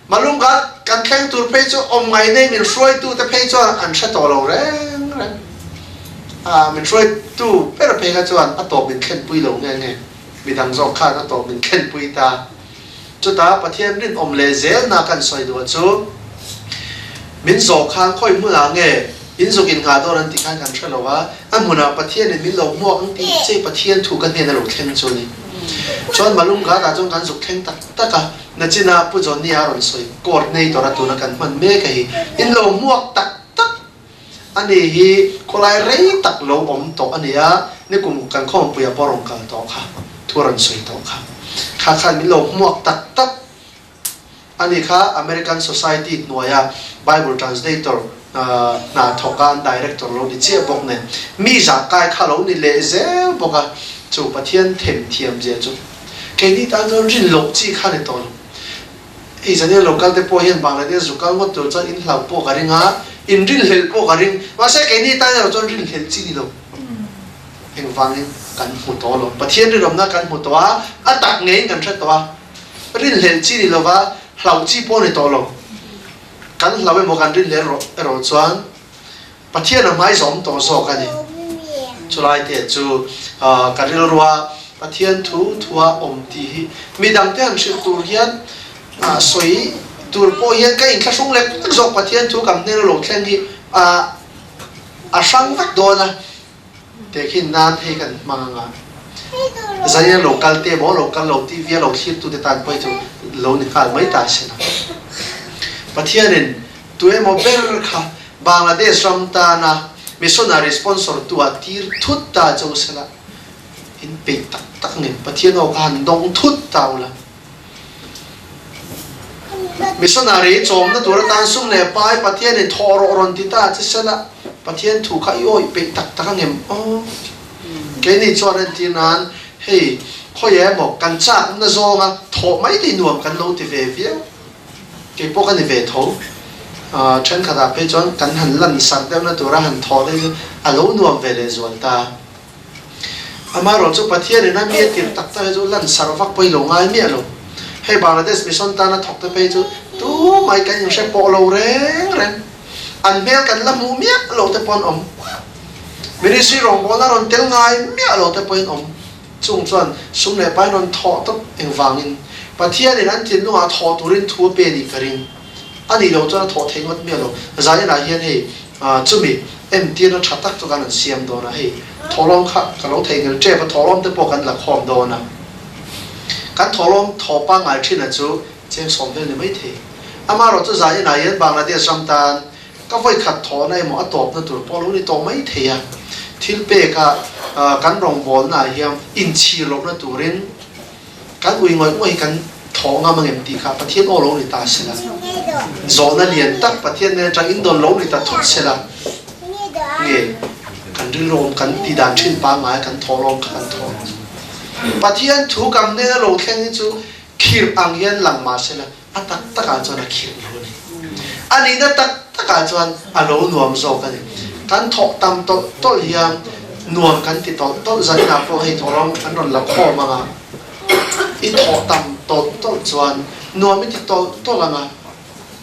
Malung kha kan thleng tur phei chu awm ngai nei min hruaitute phei chuan an hre tawh lo reng reng. A, min hruaitu ber phei kha chuan a tawp min thlenpui lo nge nge. Midang zawk khan a tawp min thlenpui ta. Chutah Pathian rinawm leh zelna kan sawi duh chu min zawh khan khawi hmunah nge in zuk in nghah dawn an tih khan kan hre lo a, a hmunah Pathianin min lo hmuak ang tih che Pathian thu ka hnen a lo thleng chu a ni. Chuan Malunggata chuan kan zuk thleng tak tak a, nachina Pu Johnny a rawn sawi coordinator a tuna kan hman mek a hi in lo hmuak tak tak a ni hi khawlai rei tak lo awm tawh a ni a, nikum kan khawmpuia pawh rawn kal tawh kha, thu a rawn sawi tawh kha. Kha khan min lo hmuak tak tak a ni kha, American Society hnuaia Bible Translator hna thawka an director lo ni chiah bawk nen, mi zah kai kha lo ni leh zel bawk a, chu Pathian themthiam zia chu keini tan chuan rin loh chi kha ni tawh lo. Hei zan local te pawh hian Bangladesh zu kal ngawt tur chuan in hlau pawh ka ring a, in rinhlelh pawh ka ring. Mahse keini tan erawh chuan rinhlelh chi ni lo. Engvangin kan hmu tawh lo. Pathian rinawmna kan hmu tawh a, a tak ngeiin kan hre tawh a. Rinhlelh chi ni lova hlauh chi pawh ni tawh lo. Kan hlau emaw kan rinhlelh erawh chuan Pathian a hmaizawm tawh zawk a ni. Chulai te chu ka rilrua Pathian thu thua awm tih hi midangte han hrilh tur hian sawi tur pawh hian ka inthlahrung lek lek zawk. Pathian thu kam hnen a lo thleng hi a hrang vek dawn a, tehkhin nan hei kan hmang anga zaia lo kal te maw lo kal lo tih via lo thlirtute tan pawh hi chu lo ni nghal mai ta sin a. Pathianin tuemaw ber kha Bangladesh ram tana missionary sponsor tu ah tir thut ta che u sela, in peih tak tak nen Pathian aw kha han dawng thut ta ula. Missionary chawmna tur atan sum leh pai Pathianin thawh rawh rawn ti ta che sela, Pathian thu kha i awih peih tak tak angem aw? Keini chuan entir nan hei khawi emaw kan chakna zawnga thawh mai te nuam kan lo ti ve viau. Kei pawh ka ni ve tho. Thenkhatah phei chuan kan han lan sak deuhna tura han thawh te chu a lo nuam ve leh zual ta. Amaherawh chu Pathianin a mi a tirh tak tak hi chu lan sarh vak pawh hi lo ngai miah lo. Hei Bangladesh mission tana thawk te phei chu tumai kan inhre pawh lo reng reng. An hmel kan la hmuh miah lo te pawh an awm. Ministry rawngbawlna rawn tel ngai miah lo te pawhin awm. Chung chuan sum leh pai rawn thawh tawp engvangin Pathianin an thinlungah thawh turin thu a pe nih ka ring. A nih loh chuan a thawh theih ngawt miah lo. Zaninah hian hei chumi entirna tha tak chu kan rawn siam dawn a, hei thawhlawm kha ka lo theihnghilh tep a, thawhlawm te pawh kan la khawm dawn a. Kan thawhlawm thaw pangngai thin a chu cheng sawm vel ni maithei. Amaherawh chu zaninah hian Bangladesh ram tan Ka vawikhat thawhna emaw a tawpna tur pawh lo ni tawh mai thei a, thil peka kan rawngbawlnaah hian inchhir lohna turin kan ui ngawih ngawih hi kan thawh ngam angem tih kha Pathian aw lo ni ta sela, zawhna lian tak Pathian nen atang indawn lo ni ta thut sela, nge kan rilru kan tih dan thin pangngai kan thawh lawm kha kan thawh ang. Pathian thu kam nena lo thleng hi chu khirh ang hian lang mah sela, A tak takah chuan a khirh lo a ni. A nihna tak takah chuan a lo nuam zawk a ni. Kan thawh tam tawlh tawlh hian nuam kan ti tawlh tawlh zaninah pawh hei thawhlawm an rawn la khawm ang a, i thawh tam tawlh tawlh chuan nuam i ti tawlh tawlh ang a,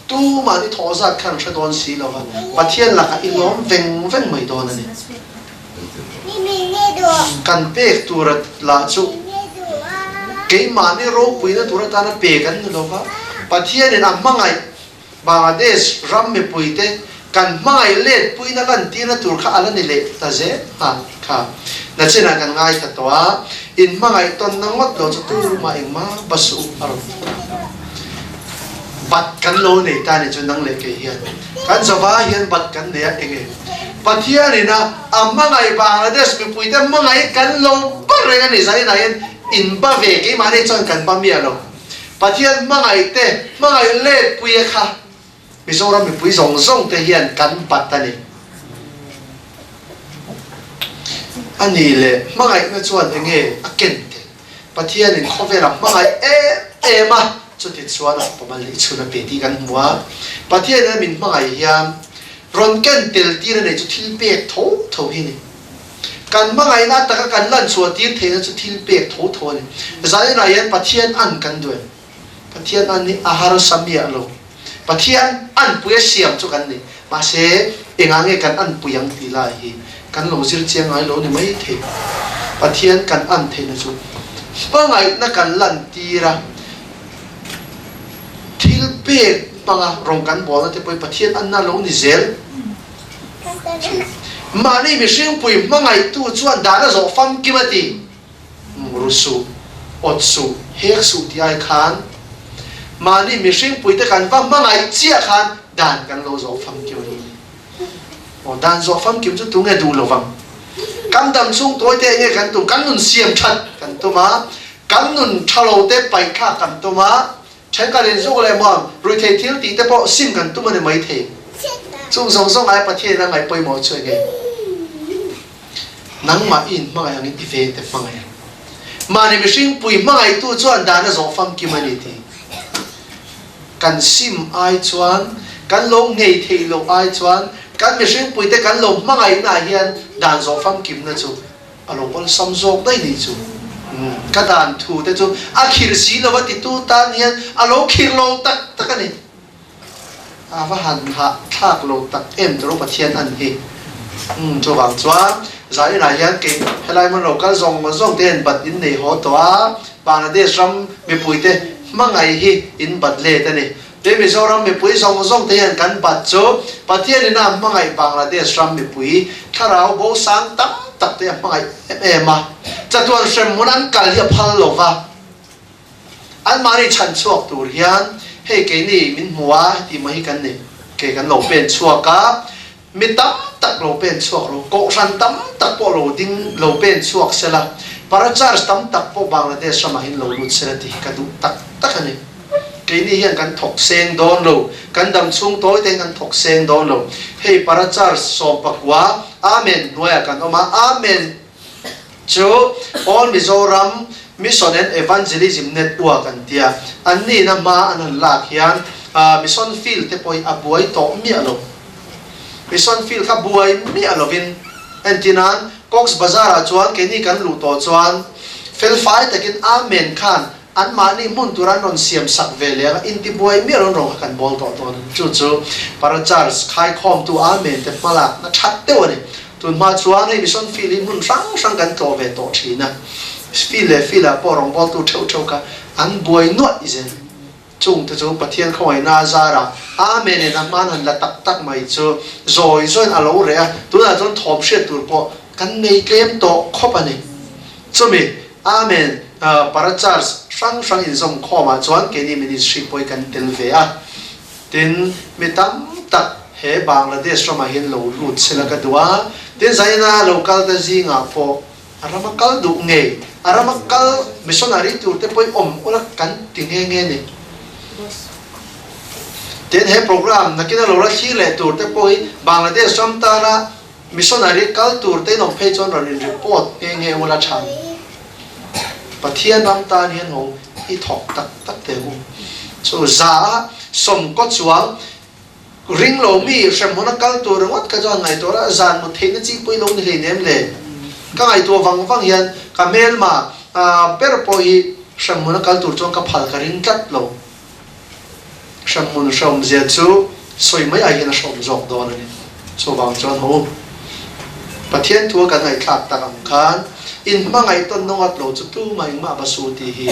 tuma'n i thawh zat khan hre dawn si lo va, Pathian lakah i lawm veng veng mai dawn a ni. Kan pek tur lah chu keimahni ropuina tur atana pe kan ni lo va, Pathianin a hmangaih Bangladesh ram mipuite kan hmangaih let puina lantirna tur kha a la ni leh ta zel nghal kha. Nachinah kan ngaithla tawh a, in hmangaih tawnna ngawt lo chu tumah engmah ba suh a rawn ti ta. Bat kan lo nei ta ni chu nang leh kei hian kan zava hian bat kan nei a enge Pathianin a a hmangaih Bangladesh mipuite hmangaih kan lo ba reng a ni zainah hian in ba ve keimahni chuan kan ba miah lo. Pathian hmangaih te, hmangaih let puia kha Mizoram mipui zawng zawng te hian kan bat a ni. A ni le, hmangaihna chuan enge a ken tel? Pathianin khawvela hmangaih em em a, chuti chuan a fapa mal leh chhun a pe tih kan hmu a. Pathianin a min hmangaih hian rawn ken tel tir a nei chu thil pek tho tho hi a ni. Kan hmangaihna taka kan lan chhuah tir theihna chu thil pek tho tho a ni. Zaninah hian Pathian an kan duh em? Pathian an hi a harsa miah lo. Pathian anpui a siam chu kan ni. Mahse, engah nge kan anpui ang tih lai hi kan lo zir chiang ngai lo ni mai thei. Pathian kan an theihna chu hmangaihna kan lan tir a, thil pek hmanga rawng kan bawlna te pawh hi Pathian anna lo ni zel. Mahni mihringpui hmangaihtu chuan dan a zawh famkim a ti. Ru suh, awt suh, hek suh tih ai khan mahni mihringpuite kan va hmangaih chiah khan dan kan lo zawh famkim a ni. Aw, dan zawh famkim chu tunge duh lo vang? Kan dam chhung tawi te enge kan tum? Kan nun siam that kan tum a, kan nun tha lo te paih thlak kan tum a, Thenkhat in zuk leh muang ruihtheih thil tih te pawh sim kan tum a ni maithei. Chung zawng zawng aia Pathian a ngaih pawimawh chu enge? Nangmah i inhmangaih angin i ve te hmangaih ang. Mahni mihring pui hmangaihtu chuan dan a zawh famkim a ni tih kan sim ai chuan, kan lo nghei theih loh ai chuan kan mihring puite kan lo hmangaihnaah hian dan zawh famkimna chu A lo awlsam zawk daih nih chu. Ka dan thu te chu a khir si lo a titu tan hian a lo khir lo tak tak a ni. A va han hah thlak lo tak em tawrh Pathian an hi. Chuvang chuan zaninah hian kei helai hmun lo kal zawng zawng te hian bat in nei haw tawh a, Bangladesh ram mipuite hmangaih hi in bat let a ni. Tui Mizoram mipui zawng zawng te hian kan bat chu Pathian in a hmangaih Bangladesh ram mipui thlarau bo sang tam tak te a hmangaih em em a, chatuan hrem hmun an kal hi a phal lo va, anmahni chhan chhuak tur hian hei keini min hmu a heti mai hi kan ni ke kan lo pen chhuak a, mi tam tak lo pen chhuak lo, kohhran tam tak pawh lo ding lo pen chhuak sela, para church tam tak pawh Bangladesh ramah hian lo lut sela tih hi ka duh tak tak a ni. Keini hian kan thawk seng dawn lo, kan dam chhung tawi te hian kan thawk seng dawn lo. Hei para church 19 Amen hnuaiah kan awm a, Amen chu All Mizoram Mission and Evangelism Network an tia, an nihna hma an han lak hian Mission Field te pawh hi a buai tawh miah lo. Mission Field kha buai miah lovin entinan Cox Bazar ah chuan keini kan luh tawh chuan felfai takin Amen khan Anmahni hmun tur an rawn siam sak ve leh ang a, intibuai miah rawn rawng kha kan bawl tawh dawn a ni. Chu chu Para Church khaikhawmtu Amen te hmalakna that deuh a ni. Tun hma chuan hei Mission Field hi hmun hrang hrang kan tlawh ve tawh thin a, field leh field ah pawh rawngbawltu theuh theuh kha an buai nuaih zel. Chung te chu Pathian khawngaihna a zar a, Amen in a hman han la tak tak mai chu zawi zawiin a lo reh a, tunah chuan thawm hriat tur pawh kan nei tlem tawh khawp a ni. Chumi Amen para church hrang hrang inzawm khawmah chuan keini ministry pawh hi kan tel ve a, tin mi tam tak he Bangladesh ramah hian lo lut sela ka duh a, tin zaina lo kal ta zingah pawh A rama kal duh ngei, a rama kal missionary tur te pawhin awm ula kan ti nghe nghe ni. Tin, he program nakina lo la thlir leh tur te pawh hi Bangladesh ram tana missionary kal tur te in awm phei chuan rawn in report nghe nghe ula tha ni. Pathian ram tan hian ho i thawk tak tak teh u. Chu za a sawmkaw chuang. Ring lo mi hremhmun a kal tur ringawt kha chuan ngaihtuah a, zan mut theihna chi pawh i lo ni hleinem le. Ka ngaihtuah vang vang hian ka hmelma ber pawh hi hremhmun a kal tur chuan ka phal ka ring tlat lo. Hremhmun hrehawmzia chu sawi mai ai hian a hrehawm zawk dawn a ni. Chuvang chuan haw u, Pathian thua kan ngaihthlak tak ang khan in hmangaih tawn nawnghat lo chu tumah engmah va su tih hi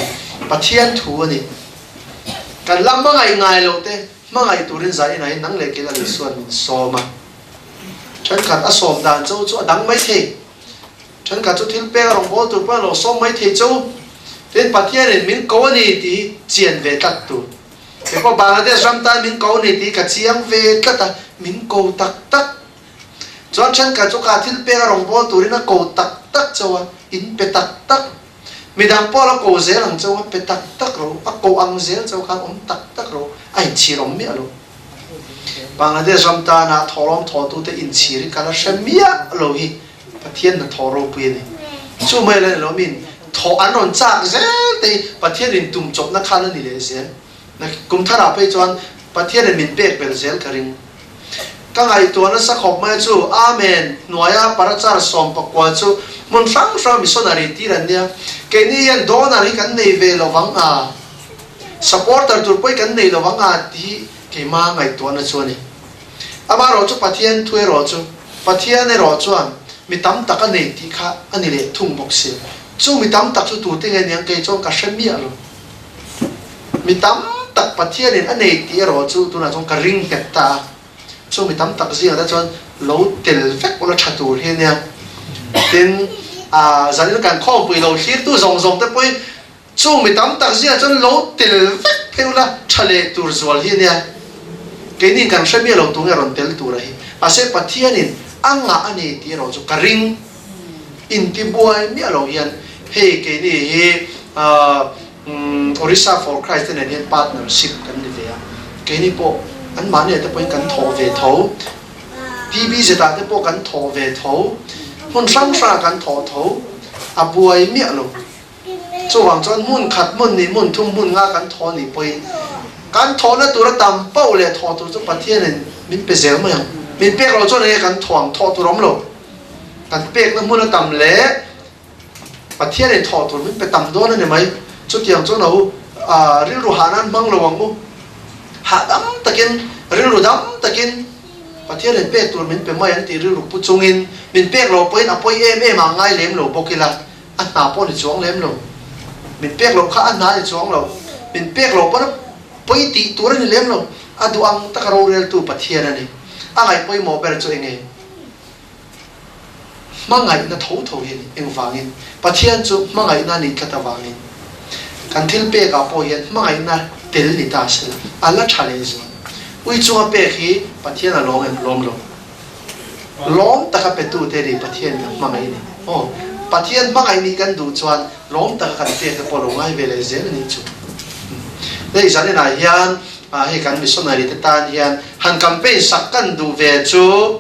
Pathian thu a ni. Kan la hmangaih ngai loh te hmangaih turin zah inah hian nang leh kei la Isua'n min sawm a. Thenkhat a sawm dan cho chu a dang mai thei. Thenkhat chu thil pek a rawn bawl tur pawhin a lo sawm mai thei cho. Tin, Pathianin min ko a ni tih hi chian ve tlat tur. Kei pawh Bangladesh ram tan min ko a ni tih ka chiang ve tlat a, min ko tak tak. Chuan thenkhat chu kha thil pek a rawn bawl turin a ko tak tak cho a, in pe tak tak. Midang pawh la ko zel ang chauh a, pe tak tak ro, a ko ang zel chauh khan awm tak tak ro, a inchhir awm miah lo. Bangladesh ram tana thawhlawm thawhtute inchhir hi ka la hre miah lo hi Pathian hnathawh ropui a ni. Chu mai la ni lo min thawh an rawn chak zel te hi Pathian in tum chawpna khan a ni leh zel. Kum tharah phei chuan Pathianin min pek belh zel ka ring. Ka ngaihtuah nasa khawp mai chu Amen hnuaia parachar 19 chu hmun hrang hrang missionary tir an nia. Keini hian donor hi kan nei ve lo vang a, supporter tur pawh hi kan nei lo vang a tih hi keima ngaihtuahna chu a ni. Amaherawh chu Pathian thu erawh chu Pathian erawh chuan mi tam tak a nei tih kha a ni leh thung bawk si. Chu mi tam tak chu tute nge niang kei chuan ka hre miah lo. Mi tam tak Pathianin a nei tih erawh chu tunah chuan ka ring nghet ta a, chu mi tam tak zingah te chuan lo tel vek ula tha tur hi ania. Tin, ah zanin kan khawmpui lo thlirtu zawng zawng te pawhin chung mi tam tak zingah chuan lo tel vek phei ula tha leh tur zual hi ania. Keini kan hre miah lo tunge rawn tel tura hi. Mahse Pathianin a ngah a nei tih erawh chu ka ring. Intibuai miah lo hian hei keini hi Orissa for Christ te nen hian partnership kan ni ve a, keini pawh anmahni ah te pawhin kan thawh ve tho, TBZ ah te pawh kan thawh ve tho, hmun hrang hrang ah kan thawh tho, a buai miah lo. Chuvang chuan hmun khat hmun nih hmun thum hmun nga kan thawh nih pawhin kan thawhna tura tam pauh leh thawh tur chu Pathianin min pe zel mai ang. Min pek loh chuan enge kan thawh ang, thawh tur a awm lo. Kan pekna hmun a tam leh Pathianin thawh tur min pe tam dawn a ni mai. Chutiang chuan a u rilru hah nan hmang lo ang u. Hahdam takin, rilru dam takin Pathianin pek tur min pe mai an tih rilru pu chungin min pek loh pawhin a pawi em em ah ngai lem lo bawk ila a hna pawh ni chuang lem lo. Min pek loh kha a hna ni chuang lo. Min pek loh pawn a pawi tih tur a ni lem lo. A duh ang taka roreltu Pathian a ni. A ngaihpawimawh ber chu enge? Hmangaihna tho tho hi a ni. Engvangin? Pathian chu hmangaihna a nih tlat avangin. Kan thil pekah pawh hian hmangaihna tel ni ta se la, a la tha leh zual. Ui chunga pek hi Pathian a lawm em? Lawm lo. Lawm taka petute nih Pathian in a hmangaih a ni. Aw, Pathian hmangaih nih kan duh chuan lawm taka kan pek te pawh lo ngai ve leh zel a nih chu. Hei zaninah hian hei kan missionary te tan hian han campaign sak kan duh ve chu,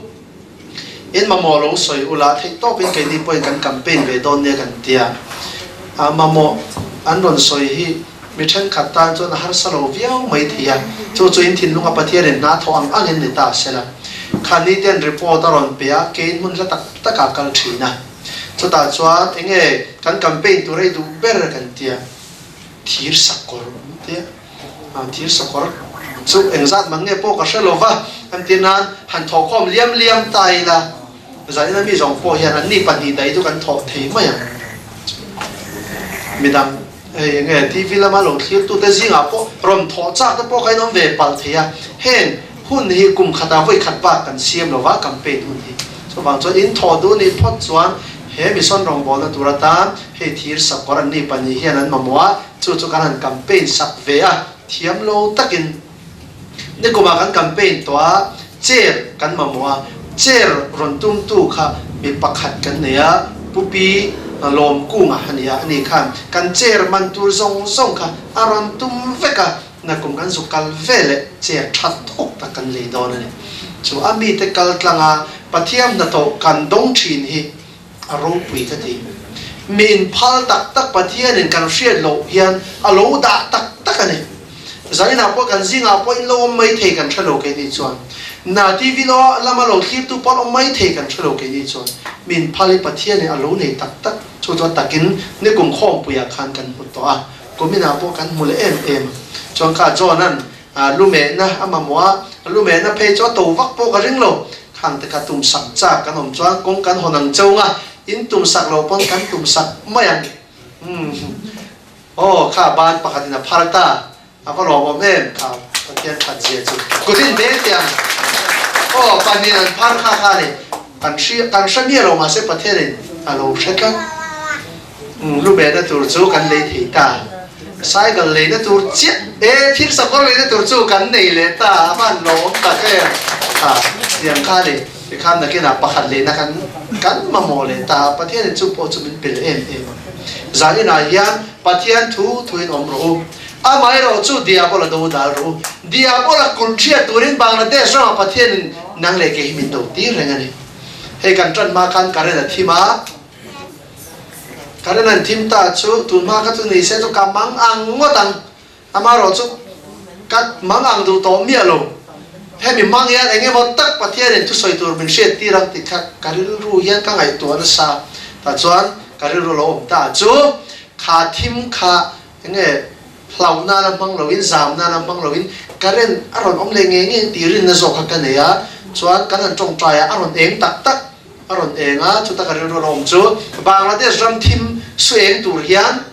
In mamawh lo sawi ula theih tawpin keini pawhin kan campaign ve dawn nia kan tia. A mamawh an rawn sawi hi mi thenkhat tan chuan a harsa lo viau mai thei a, chu chu in thinlunga Pathianin hna thawh ang angin ni ta sela. Khani ten report a rawn pe a, keiin hmun hla tak takah kal thin a. Chutah chuan enge kan campaign tur ei duh ber kan tia, thir sakawr an tia. Thir sakawr chu engzat man nge pawh ka hre lo va, an ti nan han thawhkhawm liam liam ta ila, zanin ami zawng pawh hian anni 2 dai chu kan thawh thei mai ang. Midang hei enge TV lama lo thlirtute zingah pawh rawn thawh chak te pawh kha in awm ve palh thei a, heng hun hi kum khatah vawi khat bak kan siam lo va campaign hun hi. Chuvang chuan in thawh duh nih phawt chuan he mission rawngbawlna tur atan hei thir sakawr anni 2 hian an mamawh a, Chu chu kan han campaign sak ve a, thiam lo takin nikumah kan campaign tawh a, chair kan mamawh a, chair rawn tumtu kha mi pakhat kan nei a, Pu Pi Lawmkunga a ni a, ani khan kan chair man tur zawng zawng kha a rawn tum vek a, nakum kan zuk kal ve leh chair tha tawk tak kan lei dawn a ni. Chu a mite kal tlanga Pathiam hnathawh kan dawng thin hi A ropui ka ti. Mi inphal tak tak Pathianin kan hriat loh hian a lo dah tak tak a ni. Zaninah pawh kan zingah pawh in lo awm mai thei kan hre lo keini chuan. Na TV lo lama lo thlirtu pawh an awm mai thei kan hre lo keini chuan. Min phal hi Pathianin a lo nei tak tak chu chuan takin nikum khawmpuiah khan kan hmu tawh a, kuminah pawh kan hmu leh em em a. Chuan kha John-a'n lumehna a mamawh a, lumehna phei chu a to vak pawh ka ring lo. Khang te kha tumsak chak kan awm chuan kawng kan hawn ang cheu nga, in tumsak lo pawn kan tumsak mai ang. Umm. Aw, kha ban pakhatin a phar ta. A va lawmawm em kha Pathian that zia chu. Kutin beng teh ang. Aw, pahnihin an phar kha kha ni. Kan hri, kan hre miah lo mahse Pathianin a lo hre tlat. Umm, lumehna tur chu kan lei thei ta. Cycle leina tur chiah, e, thil sakawr leina tur chu kan nei leh ta. A van lawmawm tak em kha tiang kha ni. Tikhan nakinah pakhat leina kan kan mamawh leh ta. Pathianin chu pawh chu min pe leh em em a. Zaninah hian Pathian thu thuin awm rawh u. Amaherawh chu Diabola do dal rawh u. Diabola kulh thiat turin Bangladesh ramah Pathianin nang leh kei hi min do tir reng a ni. Hei kan tan hma khan current a thim a, current an thim ta chu tun hma kha chu ni se chu ka mang ang ngawt ang. Amaherawh chu ka mang ang duh tawh miah lo. Hemi hmang hian eng emaw tak Pathianin thusawi tur min hriat tir ang tih kha ka rilru hian ka ngaihtuah nasa. Tah chuan ka rilru lo awm ta chu kha thim kha Enge hlauh nana hmang loin, zam nana hmang loin current a rawn awm leh ngei ngei tih rinna zawk kha ka nei a, chuan kan han tawngtai a, a rawn eng tak tak a rawn eng a, chuta ka rilru a awm chu Bangladesh ram thim su eng tur hian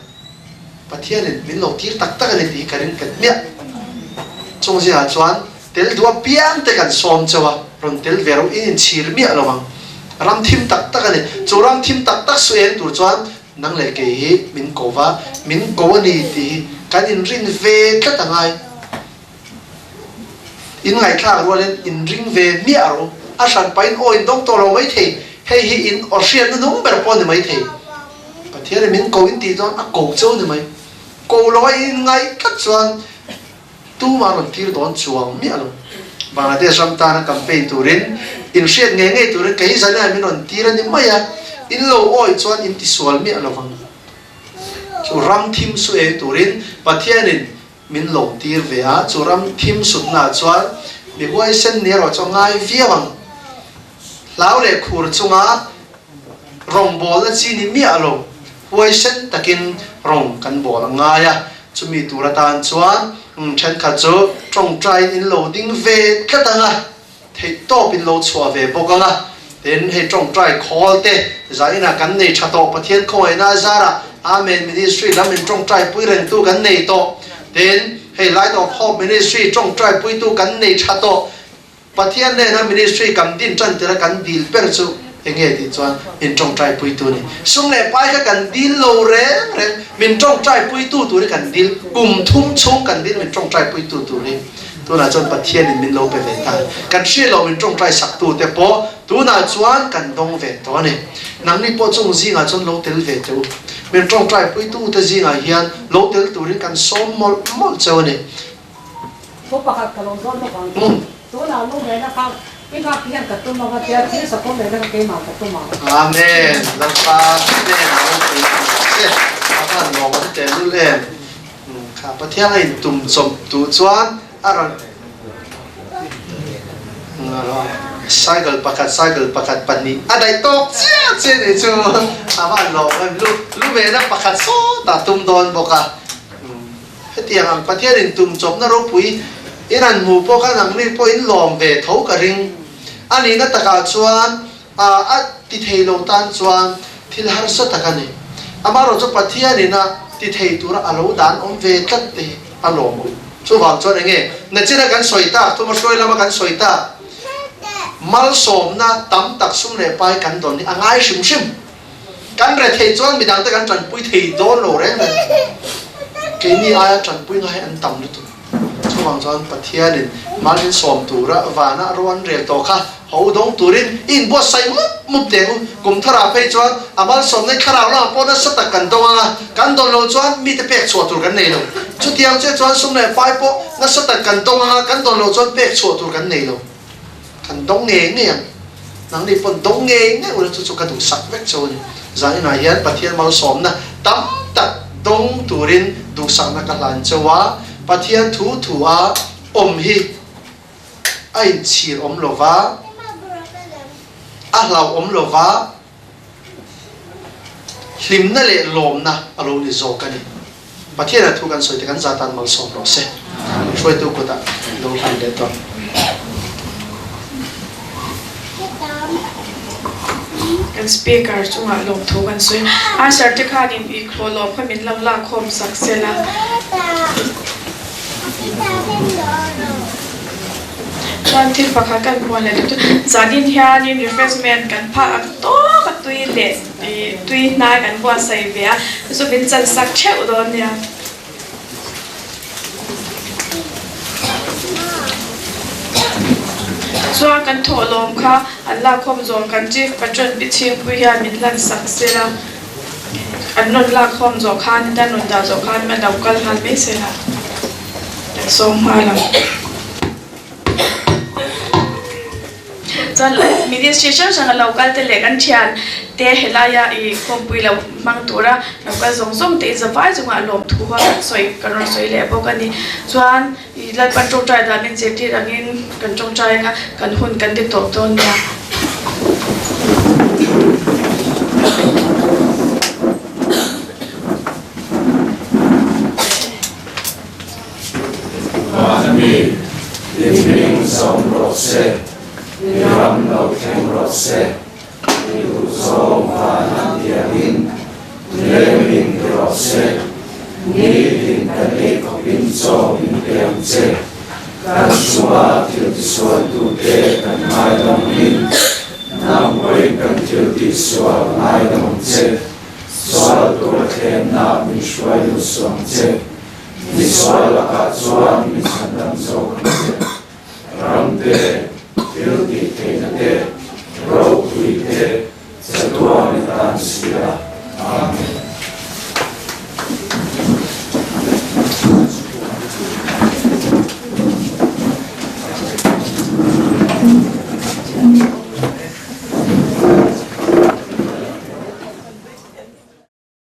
Pathianin min lo tir tak tak a ni tih hi ka ring nghet hmiah. Chung zingah chuan tel duh apiang te kan sawm chauh a, rawn tel ve rawh in inchhir miah lo ang. Ram thim tak tak a ni, chu ram thim tak tak su eng tur chuan Nang leh kei hi min ko va, min ko a ni tih hi kan inrin ve tlat a ngai. In ngaihthlak rualin inring ve miah rawh u. A hran pahin aw in dawng tawh lo mai thei, hei hi in aw hriatna nung ber pawh a ni mai thei. Pathianin min ko in tih chuan a ko cheu a ni mai. Ko lo a in inngaih tlat chuan Tumah rawn tir dawn chuang miah lo. Bangladesh ram tana campaign turin in hriat ngei ngei turin kei zan min rawn tir a ni mai a, in lo awih chuan in tisual miah lo vang. Chu ram thim su eng turin Pathianin min lo tir ve a, chu ram thim sutnaah chuan mi huaisen ni erawh chu a ngai viau ang. Hlau leh khur chunga rawngbawlna chi ni miah lo, huaisen takin rawng kan bawl a ngai a. Chumi tur atan chuan thenkhat chu tawngtaiin in lo ding ve tlat ang a, theihtawp in lo chhuah ve bawk ang a. Tin, hei tawngtai khawl te zainah kan nei tha tawh, Pathian khawngaihna a zarah Amen Ministry lam in tawngtai pui rengtu kan nei tawh. Tin, hei Light of Hope Ministry tawngtai puitu kan nei tha tawh. Pathian nena ministry kan din tan tira kan dil ber chu enge tih chuan min tawngtai puitu a ni. Sum leh pai kha kan dil lo reng reng, min tawngtai puitu tur hi kan dil, kum thum chhung kan dil min tawngtai puitu tur hi tunah chuan Pathianin min lo pe ve ta. Kan hriat loh min tawngtai saktu te pawh tunah chuan kan dawng ve tawh a ni. Nangni pawh chung zingah chuan lo tel ve teh u. Min tawngtai puitu te zingah hian lo tel turin kan sawm mawlh mawlh cheu a ni. Thu pakhat ka lo zawn bawk ang. Tunah lu nena kha i nghak hian ka tum ang a tia thil sakawm nena kha keimah ka tum ang. Amen Lalpa hnen a ropui ang che a van lawm an tel lul em kha Pathian a in tum chawp duh chuan a rawn cycle pakhat cycle pakhat pahnih a daih tawk chiah chiah nih chu a van lawm em lu lu nena pakhat sawtah tum dawn bawk a. Hetiang ang Pathianin tum chawpna ropui in an hmuh pawh khan ang mi pawh in lawm ve tho ka ring. A nihna takah chuan a a ti thei lo tan chuan thil harsa tak a ni. Amaherawh chu Pathianin a ti thei tura a lo dan awm ve tlat te hi a lawm awm. Chuvang chuan enge nachina kan sawi tak, thuma hruai lama kan sawi tak, malsawmna tam tak sum leh pai kan dawn hi a ngai hrim hrim. Kan re theih chuan midangte kan tanpui thei dawn lo reng reng. Keini aia tanpui ngai an tam lutuk. Chuvang chuan Pathianin malin sawm tura vana ro an rel tawh kha ho dawng turin i inbuatsaih mup mup teh u. Kum tharah phei chuan a malsawmna i thlarau lamah pawh nasa tak kan dawng ang a, kan dawn lo chuan mite pek chhuah tur kan nei lo. Chutiang chiah chuan sum leh pai pawh nasa tak kan dawng ang a, kan dawn lo chuan pek chhuah tur kan nei lo. Kan dawng ngei ngei ang. Nangni pawn dawng ngei ngei ula chu chu ka duhsak vek cheu a ni. Zaninah hian Pathian malsawmna tam tak dawng turin duhsakna ka hlan cheu a. Pathian thu thu a awm hi a inchhir awm lo va, a hlauhawm lo va, hlimna leh lawmna a lo ni zawk a ni. Pathian a thu kan sawi te kan za tan malsawm rawh se. Hruaitu kutah lo hlan leh dawn. Kan speaker chungah lawmthu kan sawi. Usher te khanin i thlawh lawm kha min lo lakkhawm sak sela. Chuan thil pakhat kan hmuh leh chu zanin hianin refreshment kan phah ang tawk a tui leh ih tui hnai kan buatsaih ve a chu chu min chan sak theuh dawn nia. Chuan kan thawhlawm kha an lakkhawm zawng kan chief patron pi chhingpui hian min hlan sak sela. An rawn lak khawm zawh khan in an rawn dah zawh khan a lo kal nghal mai se la, kan sawm nghal ang. Chuan ministry hrang hrang a lo kal te leh kan thian te helaia i khawmpui lo hmang tura lo kal zawng zawng te in zavai chungah lawmthu kha kan sawi kan rawn sawi leh bawk a ni. Chuan i Lalpan tawngtai dan min zirtir angin kan tawngtai anga kan hun kan ti tawp dawn nia. Mahni i hming zawm rawh se, i ram lo thleng rawh se, i duhzawng vana tiangin lemin ti rawh se, nitin kan ei khawpin chaw min pe ang che, kan chunga thil tisualtute kan ngaidam in, nang pawhin kan thil tihsual ngaidam ang che. Sual tur thlenna min hruai lut suh ang che. Mi sual lakah chuan mi chhandam zawk ang che. Ramte, thil.